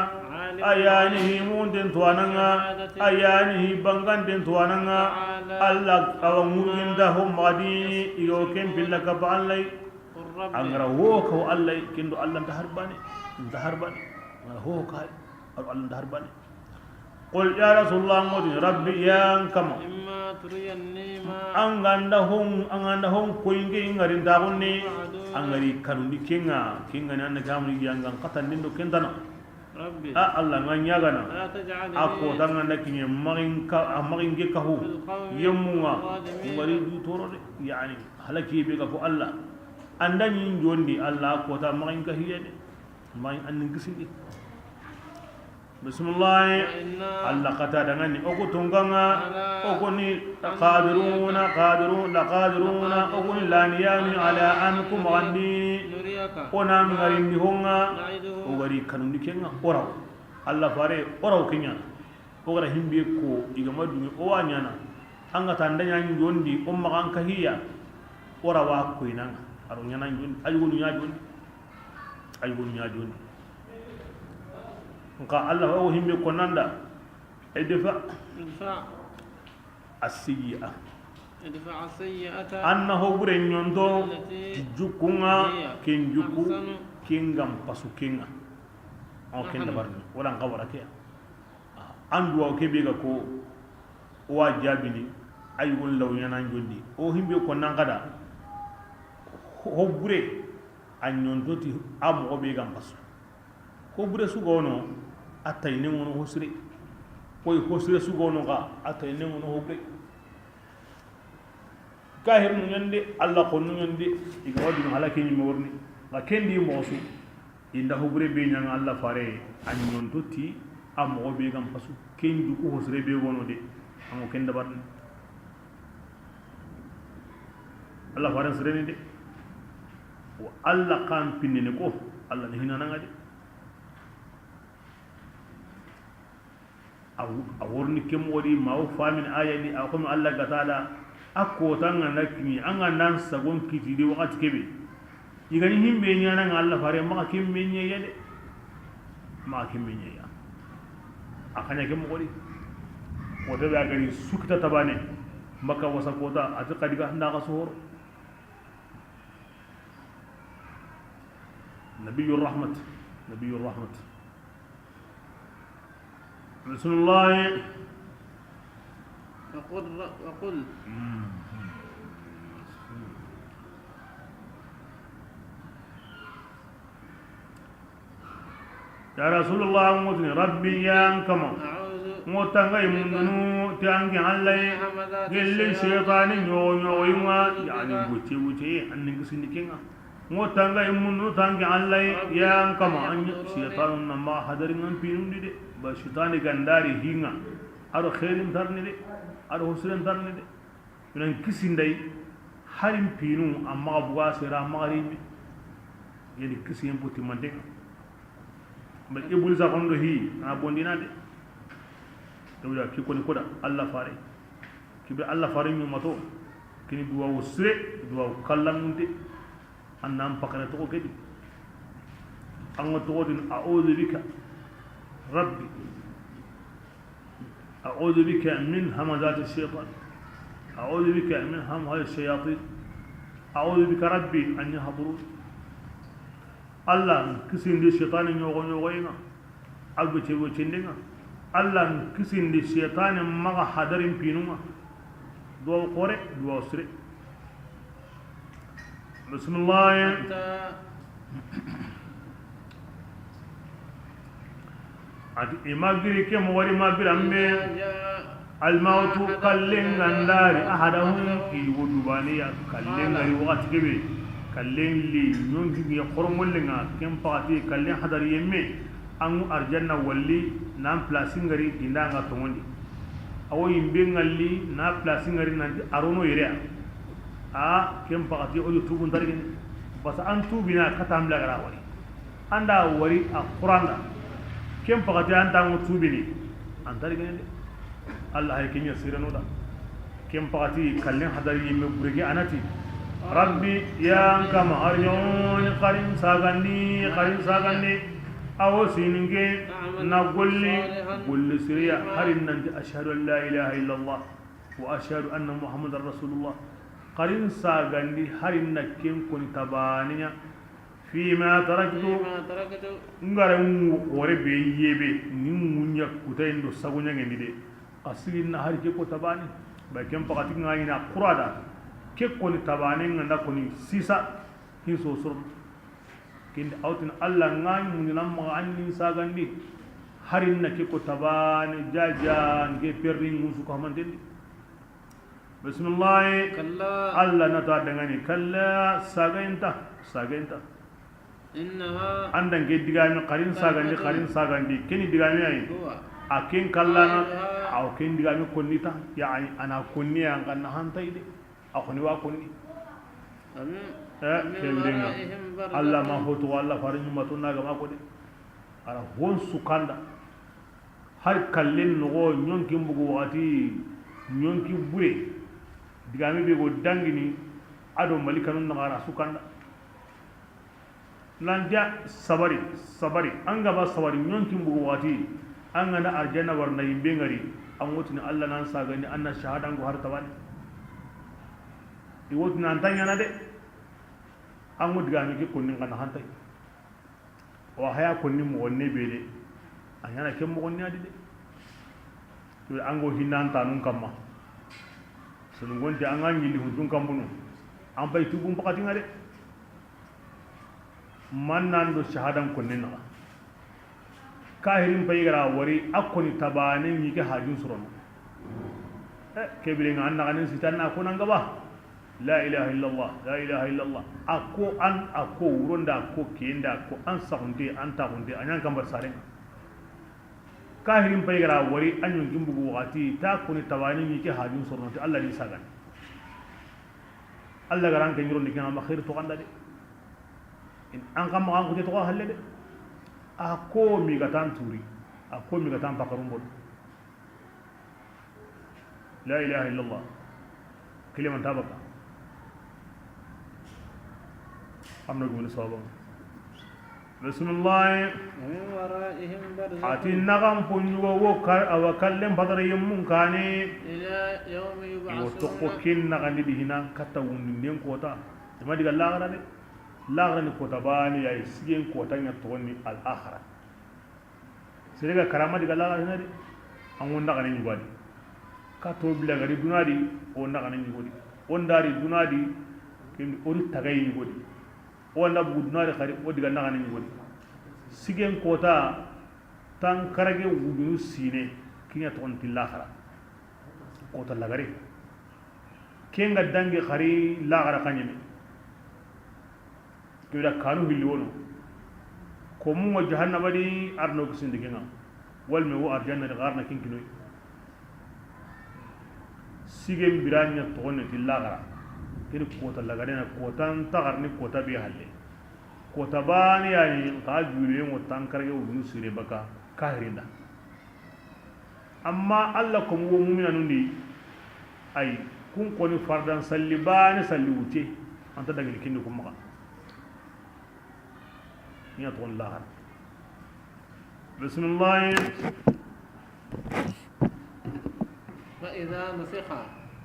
ayanihi munden tuwananga ayanihi banganden tuwananga alla awangurginda ho madi iyo ken billa ka ballai angara wo ko alla kendo alla ndaharbane ndaharbane ho ka alla ndaharbane qul ya rasulullah mudi rabbi ya kama imma turiyanni ma anganda hon koyinge ngari ndagonni angari kanundi kenga kenga nan gamni yangan katan dindo kendana rabbi a alla nganyagana ako danga nakinye maginka maginge kahu yemunga ngari du toro de yani halaki be ka ko alla andani jondi alla ko ta maginka hiyede magin annin gisindi bismillah alla qata dangani ogo tunganga ogo ni qadiruna qadirun la qadiruna ogo ni laniyani ala ankum gandi ona ngari ni honga ogari kanundi kenga oraw alla fare oraw kenya ogara himbe ko igama dumi o wanyana anga tandanya jondi o magan kahiya orawa koinanga aro nyana jondi ayugonu nya jondi ayugonu nya jondi nka alla o himbe ko nanda idfa as-sayyi'a idfa as-sayyi'ata annahu bure nyondo jukunga kenjuku kengam pasu kenga on kenda barni wala ngawara ke andu o kebe ga ko wa jabini ayugon law yana jondi o himbe ko nangada ho bure an nyondo ti am o be gam pasu ko bure sugono atay ne ngono hosre koy hosre sugono ga atay ne ngono hobre kahir nu nyande alla ko nu nyande iga wadi no halaki ni morni ga kendi mosu inda hobre be nyanga alla fare an nyonto ti am o be gam pasu kenju ko hosre be gono de am o kenda barni alla fare sreni de wa alla kan pinne ko alla ne hinana ngade a worni kem wori maw famin aya ni a komi alla gatada akko tanga nakini anga nan sagon kiti de wakati kebe igani himbe nyana nga alla fare maka kemme nyeye de maka kemme nyeye akanya kem wori wote be agani sukta tabane maka wasa kota ati kadiga ndaga sohor nabiyur rahmat nabiyur rahmat بسم الله وقل يا رسول الله موتني ربي يا كما موتنغي منو تانغي علي قل الشيطان يو يعني بوتي بوتي انك سندكينغا موتنغي منو تانغي علي يا كما شيطان ما حضرن بينو دي Ba shaytani gandari hinga aro khairin tarni de aro husrin tarni de nan kisinday harim pinu amma buga sera magarimi yeli kisi en puti mande ba ibulisa kondo hi na bondina de dawla ki koni koda alla fare kibe alla fare ñu mato kini duwa sire duwa kallangunte annam pakara to kedi an to godin a'udhu bika rabbi a'udhu bika min hamazati ash-shaytan a'udhu bika min hamazati ash-shayatin a'udhu bika rabbi an yahdurun Allah kisindi shaytan nyogo nyogo albe cewo cendinga Allah kisindi shaytan maga hadarin pinunga duwa qore duwa sire bismillah ati imagiri ke mawari mabirambe almautu kallen gandari ahadahum iwudubaniya kallen gari wakati kebe kallen li nyongi ya korongollenga kem pati kallen hadari yemme angu arjanna walli nan placing gari dindanga tongondi awo yimbe ngalli na placing gari nanti arono yere a kem pati odu tubun tarigin basa an tubina katam la gara wari anda wari a qur'anda kem pati an tangu tubini an tarigin Allah hay kenya sirano da kem pati kallen hadari yemme burege anati rabbi ya kama arjon qarin sagandi qarin sagandi aw sininge na golli golli siriya harin nan ashhadu an la ilaha illa allah wa ashhadu anna muhammadar rasulullah qarin sagandi harin na ken koni tabaniya fima taraktu ngare wore be yebe ni munya kutayin do sagunya ngendi de asirin na har ke ko tabani ba ken pakati ngayina qurada ke koni tabane nganda koni sisa hin so sur kindi awtin alla ngani munina ma anni sagandi harin na ke ko tabane jaja nge perri musu ko hamantende bismillah kalla alla nata dangani kalla sagainta sagainta innaha andan ke digami qarin sagandi qarin sagandi keni digami ay akin kallana aw ken digami konnita yani ana konni an ganna hantaide akoni wa konni kembenga alla ma hoto alla farin matuna ga mako de ara hon sukanda har kallen no nyonki mbugo wati nyonki bure digami be go dangini ado malikanu na ara sukanda lanja sabari sabari anga ba sabari nyonki mbugo wati anga na arjana warna yimbe ngari an wotini alla nan sagani anna shahada ngo har tawani iwotini antanya na de an wo digami ke konni ngana hantay wa haya konni mo wonne bele anyana kem mo wonni adi de to ango hinnan tanun kamma sunu gonti anga ngili huntun kambunu an bay tubum pakati ngade man nan do shahadan konni na kahirin bay gara wari akoni tabane ni ke hajun surono kebile nga anna ganin sitanna ko nan gaba la ilaha illallah la ilaha illallah ako an ako wuronda ko kenda ko an sahunde an tahunde anyan kambar sare kahirin bay gara wari anyun gimbugu wakati ta koni tabani ni ke hajun surono te Allah ni sagan Allah garan ke nyiro ni kana ma khair to kanda de in an kam an ko to halle de ako mi gatan turi ako mi gatan pakarumbol la ilaha illallah kiliman tabaka amna gumni sawaba bismillah min waraihim barzakh ati nagam punyugo wo kar awakallem badara yemmun kane ila yawmi yub'athun wo tokko kin nagandi dihina katta wunden kota ima diga lagara de lagara ni kota bani ay sigen kota nya tonni al akhirah serega karama diga lagara hina de an wonda gane nyugadi ka to bila gari dunadi on daga nan yugodi on dari dunadi kemdi ori tagay yugodi on da bu dunadi khari o diga naga nan yugodi sigen kota tan karage wudunu sine kinya to on tillakhara kota lagare kenga dange khari lagara kanyeme kewda kanu hilli wono ko mungo jahannama di arno kisindi kenga Walima wo arjanna ni garna kinkinoy sigen biranya togonne ti lagara kini kota lagarena kota ntagarni kota bi halle kota bani yani ka jure ngo tankarge wudunu sire baka kahirinda amma alla ko wo mumina nundi ay kun koni fardan salli bani salli wuce anta dagil kindi ko maka ni togon lagara bismillah. فإذا نفخ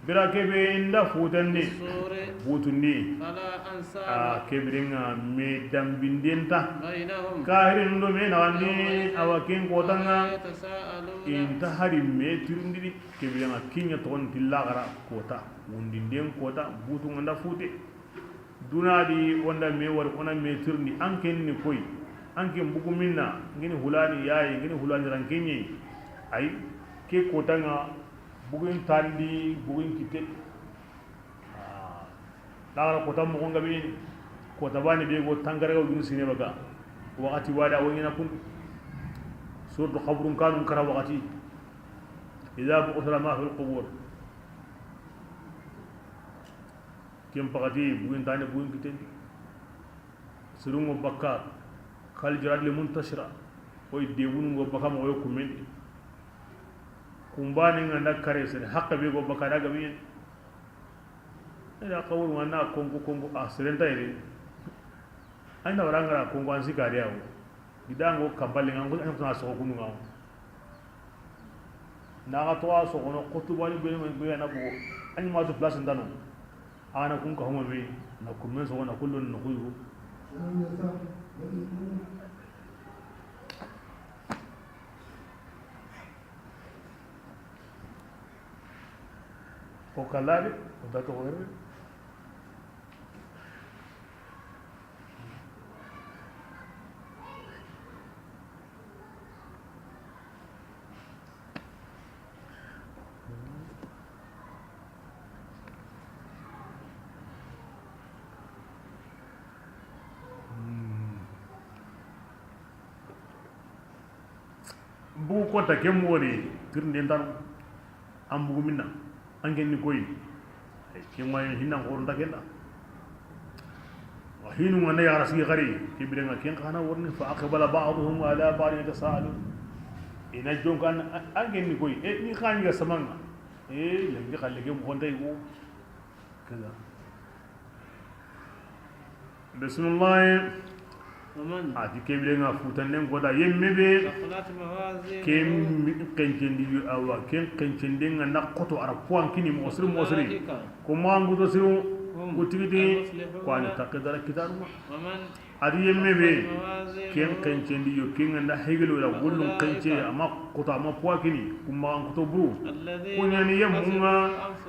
bira kebe inda futandi الصور futundi فلا a أنساب kebiringa me dambindenta بينهم kahirin do me nawandi awa ken kotanga ولا يتساءلون inta hari me tirindini kebiringa kinya togon tillagara kota wundinden kota butunganda fute dunadi onda me wari ona me tirndi anken ni koy anken bugu minna ngini hulani yayi ngini hulani rankenye ay ke kotanga bugin tandi bugin kite lagara kota mogonga be kota bani be go tangaraga dun sine baga wakati wada wongina kun suratu khabrun kanu kara wakati idha bu'thira ma fil qubur kem pagati bugin tandi bugin kite surungo bakka kal jarad li muntashira oy debungo bakka mo yo kumendi kumbani nganda kare sere hakka be go bakka daga bi ida kawur wana kongo kongo a serenta ire ainda warangara kongo ansi kare awo gidango kambale ngango an tuna so kunu ngawo naga to aso kono kotu bani be be na bo an ma to place ndano ana kun ka homa be na kummen so na kullun na kuyu ko kalari ko da to werbe bugu kota ke mori tirnden tan an bugu minna an kenni koyi ke may hinna horonta kenda wa hinu ngana ya rasi gari ke birenga ken kana worni fa aqbala ba'dhum ala ba'd yatasaalun ina jonka an kenni koyi e ni khani ga samanga e lengi khalle ke mo honta ko kaza bismillah. ومن ati kebirenga futannen goda yemme be ثقلت موازينه ken kencende awa ken kencende nga na koto ara poan kini mo sir mo siri أولئك ko mangu to siru هم ko tigiti ko ani المفلحون takdara kitaruma ومن adi yemme be موازينه ken kencende yo ken nganda hegelo la gullum kence ama koto ama poan kini ko mangu to buru الذين ko nyani yemunga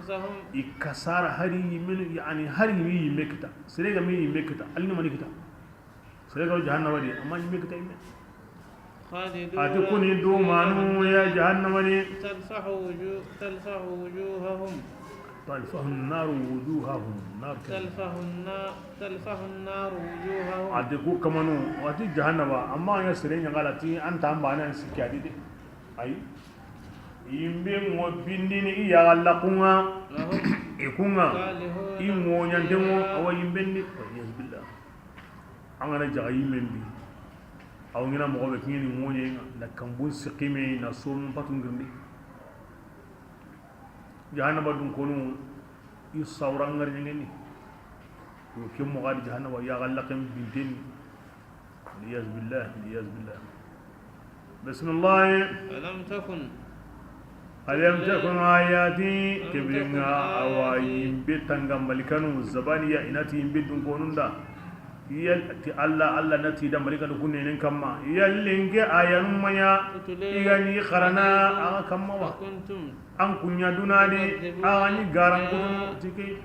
خسروا أنفسهم ikasara hari yimen yani hari yi mekita serega mi yimekita alni manikita serega jahannama di amma yimekita imme خالدون ati kuni do manu ya jahannama ni تلفح وجوه تلفح وجوههم talfahu an-nar wujuhahum nar kan تلفح النار تلفح النار وجوههم ati ku kamanu ati jahannama amma ya sere nyangala ti anta ambana sikki adi de ay yimbe ngo bindini iya lakunga وهم ikunga كالهون ingo nyantengo awa yimbendi wa billah angana jaga yimmen bi aw ngina mogo be kingini ngoñe na kambun siqime na somu patu ngirndi jahannama dun kono i sawra ngar ñangeni yo ke moga di jahannama ya gallaqem binteni liyaz billah liyaz billah bismillah. ألم تكن alam takun ayati kibringa awa yimbe tanga malikanu zabaniya inati yimbe dun konunda yal ti alla alla nati da malikanu kunne nen kamma yallinge ayanu manya تتلى igani kharana aga kamma wa وكنتم an kunya dunadi aga ni garan kudu tike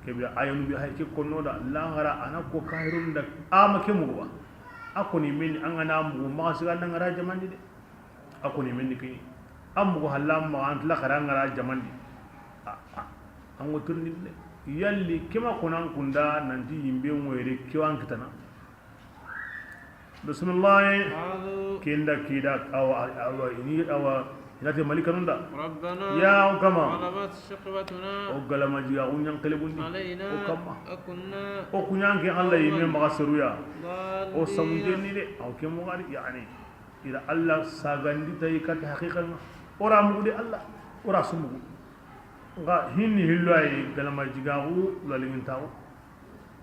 kebira ayanu bi hay ke konnoda lahara ana ko kahirun da ama ke mugo akoni min an ana mugo ma siga nan ngara jamandi de akoni min ki an mugo hallam ma an tla khara ngara jamandi an go turni de yalli kema konan kunda nanti yimbe ngoyre kewan kitana bismillah. قالوا Kenda kida awa awa ini awa inati malikanunda ربنا ya kama غلبت شقوتنا o galamajiga o ñankelebundi علينا o kamma وكنا o kuñanke alla yime maxa seruya o ضالين samuntenni de aw ke moxadi yani ila alla sagandi tayi kata haqiqanga ora mugu de alla ora sumugu nga hinni hillo ay galamajigaxu lalingintaxu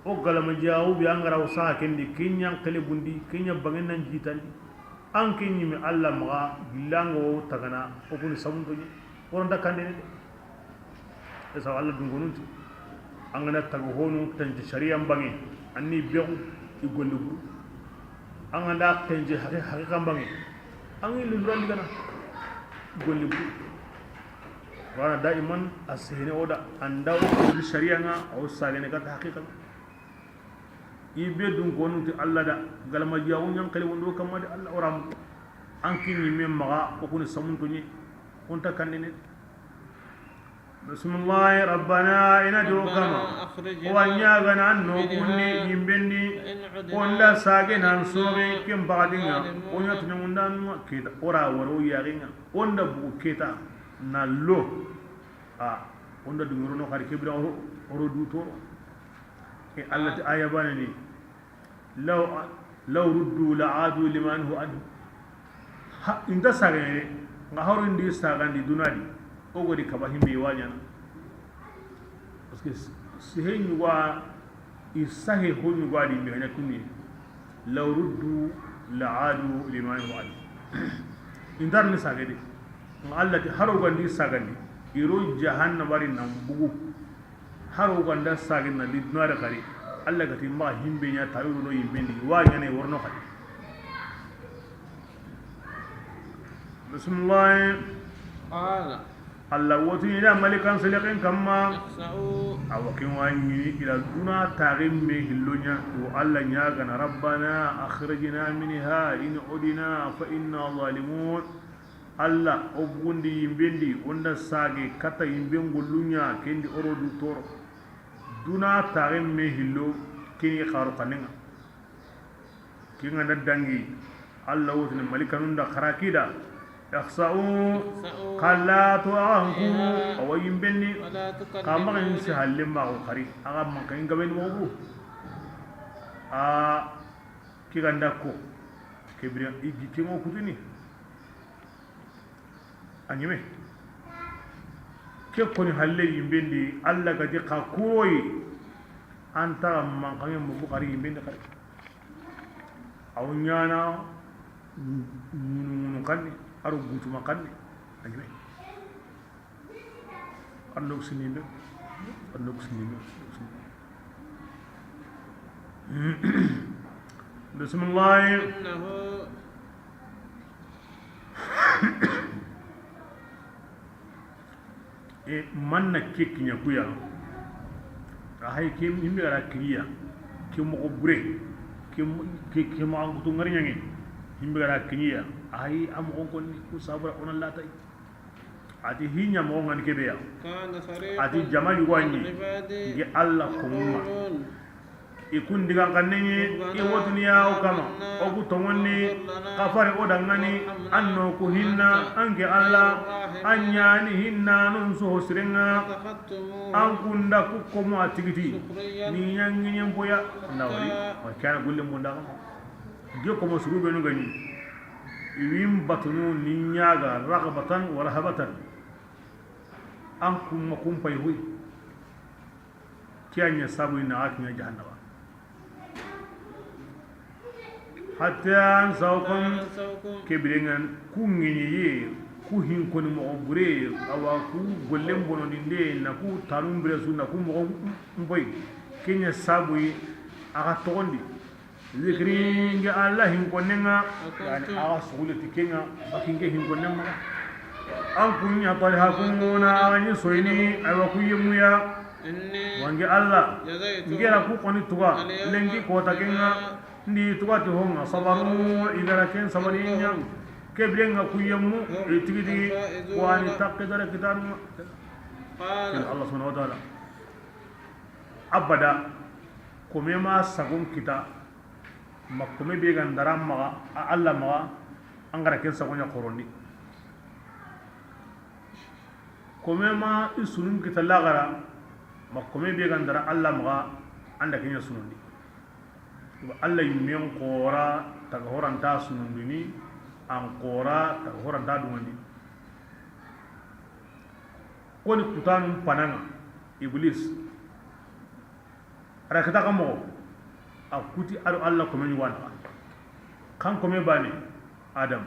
o galamajigaxu be angara o saxa kendi ke ñankelebundi ke ña bangen nan jitandi an ke ñime alla maxa gillango wo tagana o kuni samuntoñe oronta kandene de e sawa alla dungonunti an gana tagu honu tanci sharia bange anni bexu i golli buru an ganda tenje haqiqa bange an ngi lulurandi gana golli buru wana daiman a sehene oda anda o kudi sharia nga aw sagene kata haqiqa i be dungonunti alla da galamajiyaxu ñankele wondo kamma de alla oramu an ke ñime maxa o kuni samuntoñe onta kandene. Bismillahi rabbana ina do kama ربنا أخرجنا wa ñagana an nokunni yimbendi فإن عدنا onda sage nan soxe ken baxadinga o ñatuñagundanunga keta ora wara o yaxinga onda bugu keta na lo a onda dungorono xari kebira oro du toro e alla ti aya baneni law ruddu la aadu liman hu anhu ha inta sagene nga haro ndi sagandi dunadi o godi kaba himbe wañana parce que sihe ñuga i sahe ho ñuga di mbe gaña kunni law ruddu la aadu liman hu anhu intar ni sagede nga alla ti haro gandi sagandi iro jahannamari nan bugu haro ganda sagin na di dunare kari alla gati ma himbe nya tawiru no yimbe ndi wa ñane worno kadi. Bismillah. قال alla woti ila malikan selekin kamma اخسأوا awa ken wa ñini ila duna taxin me hilloña wo alla ñagana rabbana akhrijna minha in udina fa inna zalimun alla o bugundi yimbendi onda sage kata yimben golluña kendi oro du toro duna taxin me hillo keni xaru xanenga kenga na dangi alla wotini malikanunda xarakida ikhsa'u اخسأوا kala to axan kuru awa yimbenni ولا ka maxin تكلموني si halle maxu xari axa mankayin gabeni moxo buru a ke ganda ko ke biri i gi kengo kutuni a ñeme ke koni halle yimbendi alla gadi xa kuroyi an taxa mankange moxu xari yimbendi xari aw ñana ŋunu ŋunu xanni aro gutuma xanni a ñeme anno sinimbe anno sinimbe. Bismillah. إنه E manna ke kinya kuya a hay ke himbe gara kiriya ke mogo bure ke ke ke mo an kutu ngari nyangi himbe gara kiriya a hay am on kon ku sabra onan lata ati hinya mo ngani ke beya كان فريق ati jama yuwanyi من عبادي ge alla komuma يقولون ikun diga kannenye i wotuniya o kama o ku tongonni ka fari o dangani an no ku hinna anke alla an ñani hinna nun soho sirenga اتخذتموه an kunda ku komo a tigiti سخريا ni ñangiñen boya ndawari wa kana gulle mo ndaga ge komo surube nu gani iwin batunu ni ñaga ragbatan wa rahabatan an kumma kumpay huy kianya sabu ina akinya jahannama hatta ansawkum أنسوكم kebirengan ku ŋeñeye ku hinkoni moxo bure awa ku gollen bonondinde na ku tanun bire su na ku moxo nboyi keña sabuyi axa toxondi zikri nge alla hinkonnenga yani axa suguleti kenga bakinke hinkonnen maxa an kunya talha kunguna axañi soyini awa ku yemuya إني wange alla جزيتهم ngera ku koni tuga اليوم lengi kota kenga بما ndi tuga ti honga sabaru igara ken sabarinya kebrenga kuyemmu هم tigiti wani الفائزون taqidara kitanu قال Allah subhanahu wa ta'ala abada kome ma sagon kita ma kome be gandara maga alla maga An gara ken sagonya korondi kome ma i sunun kita lagara ma kome be gandara Allah maga anda kenya sunundi Allah yimen kora taga horanta sunundini an kora taga horanta dumandi koni kutanum pananga iblis rakata kamo akuti ado Allah kome nywana kan kome bani Adam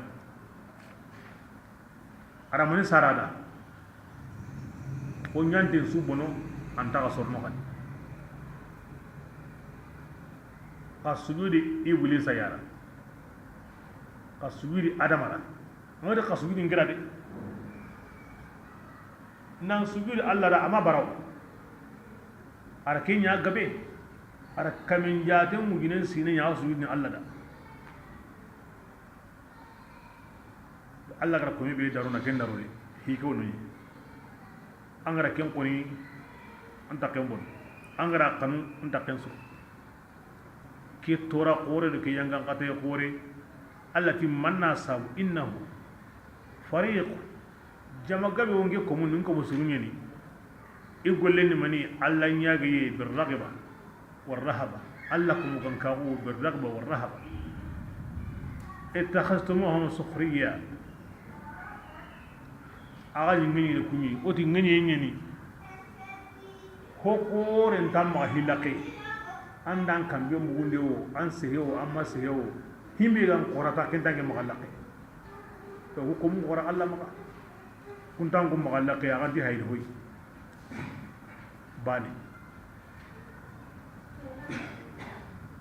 aramani sarada ko nyante su bono anta ka sorno kan ka sujudi iblis yara ka sujudi Adam ara ngode ka sujudi ngira de nan sujudi Allah ra ama baraw ara kenya gabe ara kamin jate muginen sine nya sujudi Allah da Allah gara komi be daruna ken daruri hi ko no angara ken koni anta ken bon angara kanu anta ken so ke tora qore de ke yangan kate qore allati manna sabu innahu fariq jama gabe wonge ko mun ko musulmi ni igolle ni mani Allah nyaage bir ragba war rahaba Allah kum kan kagu bir ragba war rahaba ittakhastumuhum sukhriya aga ngeni ne kunyi oti ngeni ngeni hokoren tamma hilaqi andan kambe mugunde o an sehe o amma sehe o himbe gan qorata kentange magalaqi to ko mu qora Allah maka kuntangu magalaqi aga di hayl hoy bani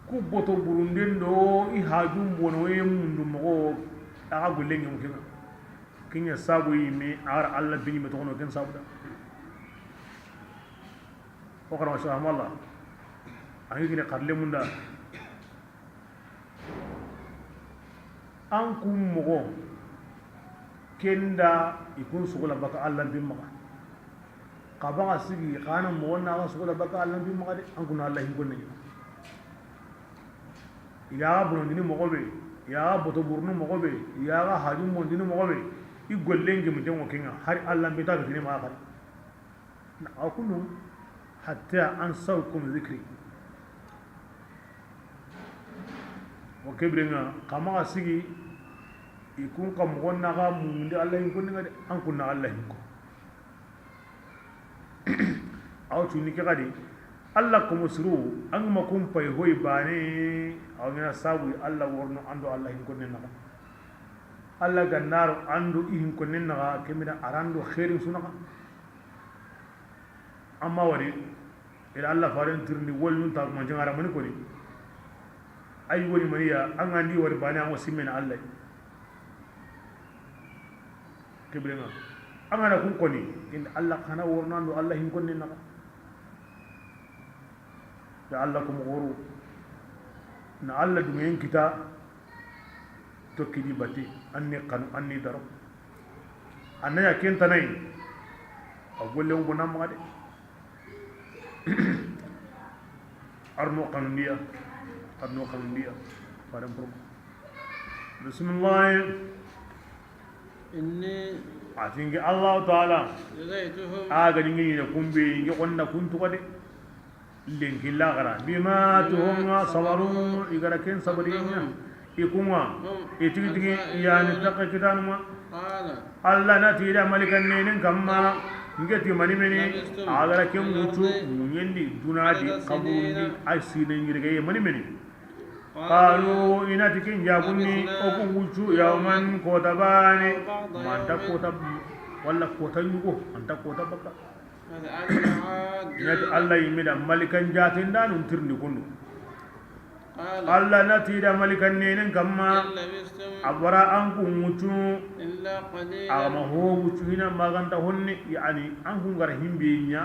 ku boto burunden do i hajum bono e mundu mo aga gollenge mo kenga kinya sabu yimi ar Allah bini metono ken sabu da o kana masha Allah angi kine karle munda an kum mogo kenda ikun sugula baka Allah bin maka qaba sigi kana mo na sugula baka Allah bin maka an kun Allah hin gonne ya bulondini mogo be ya boto burnu mogo be ya hajum mondini mogo be i gollenge mu dengo kinga har Allah be taga tini ma khar na akunu hatta ansawkum zikri wa kibringa kama sigi ikun kam gonna ga mundi Allah hin kunni an kunna Allah hin ko aw tuni ke gadi Allah ko musru an ma kum pay hoy bane aw ngina sabu Allah worno ando Allah hin kunni na Allah gannaro andu ihin ko nenna kemina arando khairin sunaka amma wari ila Allah farin tirni wolnun ta man jangara mani ko ni ay woni maniya an andi wari bani an wasimena Allah kibrenga an ana kun koni in Allah kana wornando Allah hin ko nenna ya Allah kum goru na Allah dumen kita tokkidi bati anni kanu anni daro annaya kenta nay a golle ngo namma de arno kanundiya arno kanundiya faram pro bismillah inni atingi Allah ta'ala aga ningi ne kumbe ngi qonna kuntu kade lenki lagara bima tuhunga sabaru igara ken sabarinya ikunga itigi tigi yani takka kitanuma Allah na tira malikan nenin kamma ngeti mani meni agara ken mutu munyendi dunadi kaburundi asine ngirge mani meni qalu inatikin jabunni oku wucu yawman kotabani manta kota walla kota yugo anta kota baka inati Allah yimida malikan jatin danun tirni kundu Allah natira malikan nenin kamma abara an kun wucu ama ho wucu hina maganta honne yani an kun gar himbe nya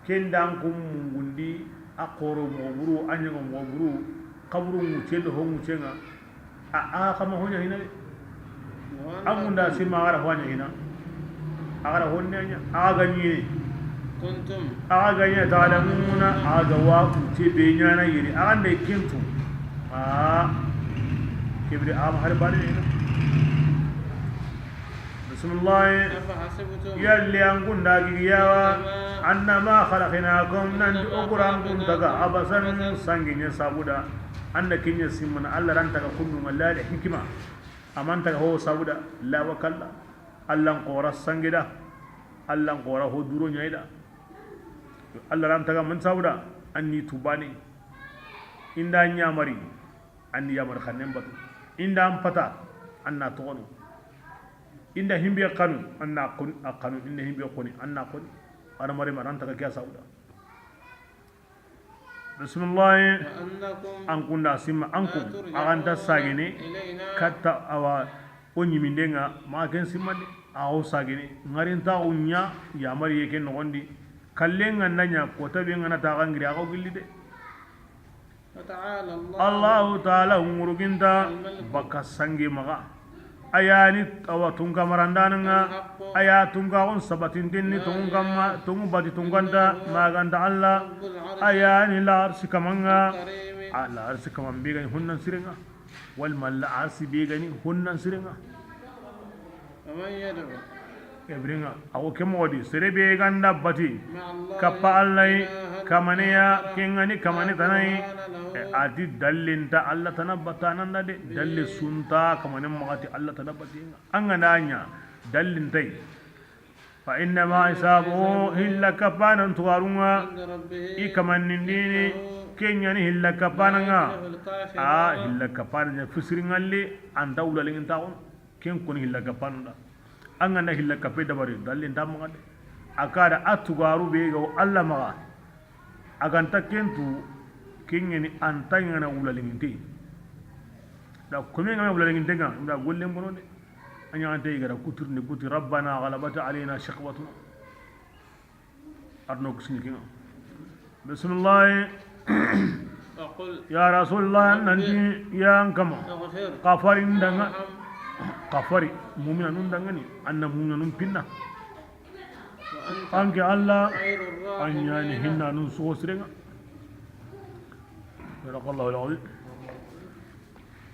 kenda an kun mungundi akoro mo buru anyago mo buru kaburu wuce do ho wuce nga a a kama honya hina amunda sima gara honya hina agara honne anya aga ni kuntum aga nya talamuna aga wa wuce be nya na yiri aga ne kintu a kibri am har bari ne Bismillah. أفحسبتم Yalli an kunda giyawa annama khalaqnakum nan okuran kuntaga abasan sanginya sabuda anna kinya simman Allah ran taga kunnu la hikima aman taga ho sabuda la wakalla Allah qora sangida Allah qora ho duro nyaida Allah ran taga man sabuda anni tubani inda nyamari anni yamar khanem batu inda am pata anna togono inda himbe kanu anna kun akanu inda himbe koni anna koni ara mare maran taga kya sauda bismillah. وأنكم An kunda simma لا ankum aganta ترجعون sagene إلينا katta awa o nyimindenga ma ken simma de awo sagene ngarinta unya ya mari yeke nogondi kallenga nanya kota be ngana ta gangiri aga gilli de. وتعالى الله Allah ta'ala nguruginta الملك baka sange maga ayani awa tunga marandananga الحق aya tunga on sabatintinni لا tunga إله kamma tungu bati إلا tunganta هو maganda Allah رب العرش ayani la arsi kamanga الكريم la arsi kaman be gani hunnan sirenga wal mal la arsi be gani hunnan sirenga ومن يدعو ebringa awo kemodi serebe ganda bati مع الله kappa Allah إلها kamaneya آخر kengani لا kamane tanai برهان له ati dallinta Allah tanabata nanda de dalle به sunta kamane magati Allah tanabati anga nanya dallintai fa inna ma إنما hisabuhu حسابه illa kapanan tuwarunga عند ربه i kamannindini إنه kenyani hilla لا kapananga يفلح a الكافرون hilla kapana fisiringalle anta ulalingin taxun ken koni hilla kapanunda anga na hilla kape dabari dallinta maga de akada a tugaru be ga Allah maga aganta kentu kengeni anta ngana ulalinginte da komi ngana ulalinginte ga da gollen bono de anya anta igara kuturni kuti rabbana ghalabata alaina shiqwatuna arno kusini bismillah. وقل ya rasulullah رب nanti ya ankama اغفر qafarin danga وارحم qafari mu'mina nun dangani anna mu'mina nun pinna وأنت anke Allah خير anyani الراحمين hinna nun sugo sirenga barakallahu alazim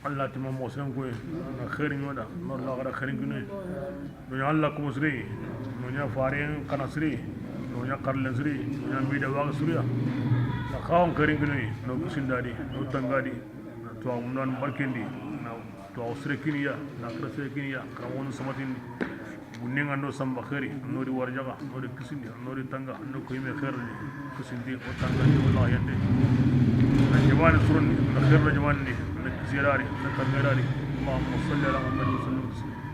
Allah tima mo siren ko na khairin yoda nor la gara khairin kunu no ya Allah ko musri no ya farin kana sri no ya karlen sri no ya mida wa sriya na khawon khairin kunu no kusindadi no tangadi na to amnan barkendi na to sre kiniya na kra sre kiniya krawon samatindi bunninga ndo samba khairi nori warjaga nori kisindi nori tanga no koyime khairni kisindi o tanga ni wallahi yande na jamani surni na khair jamani na kisirari na tangarari allahumma salli ala muhammad wa sallim.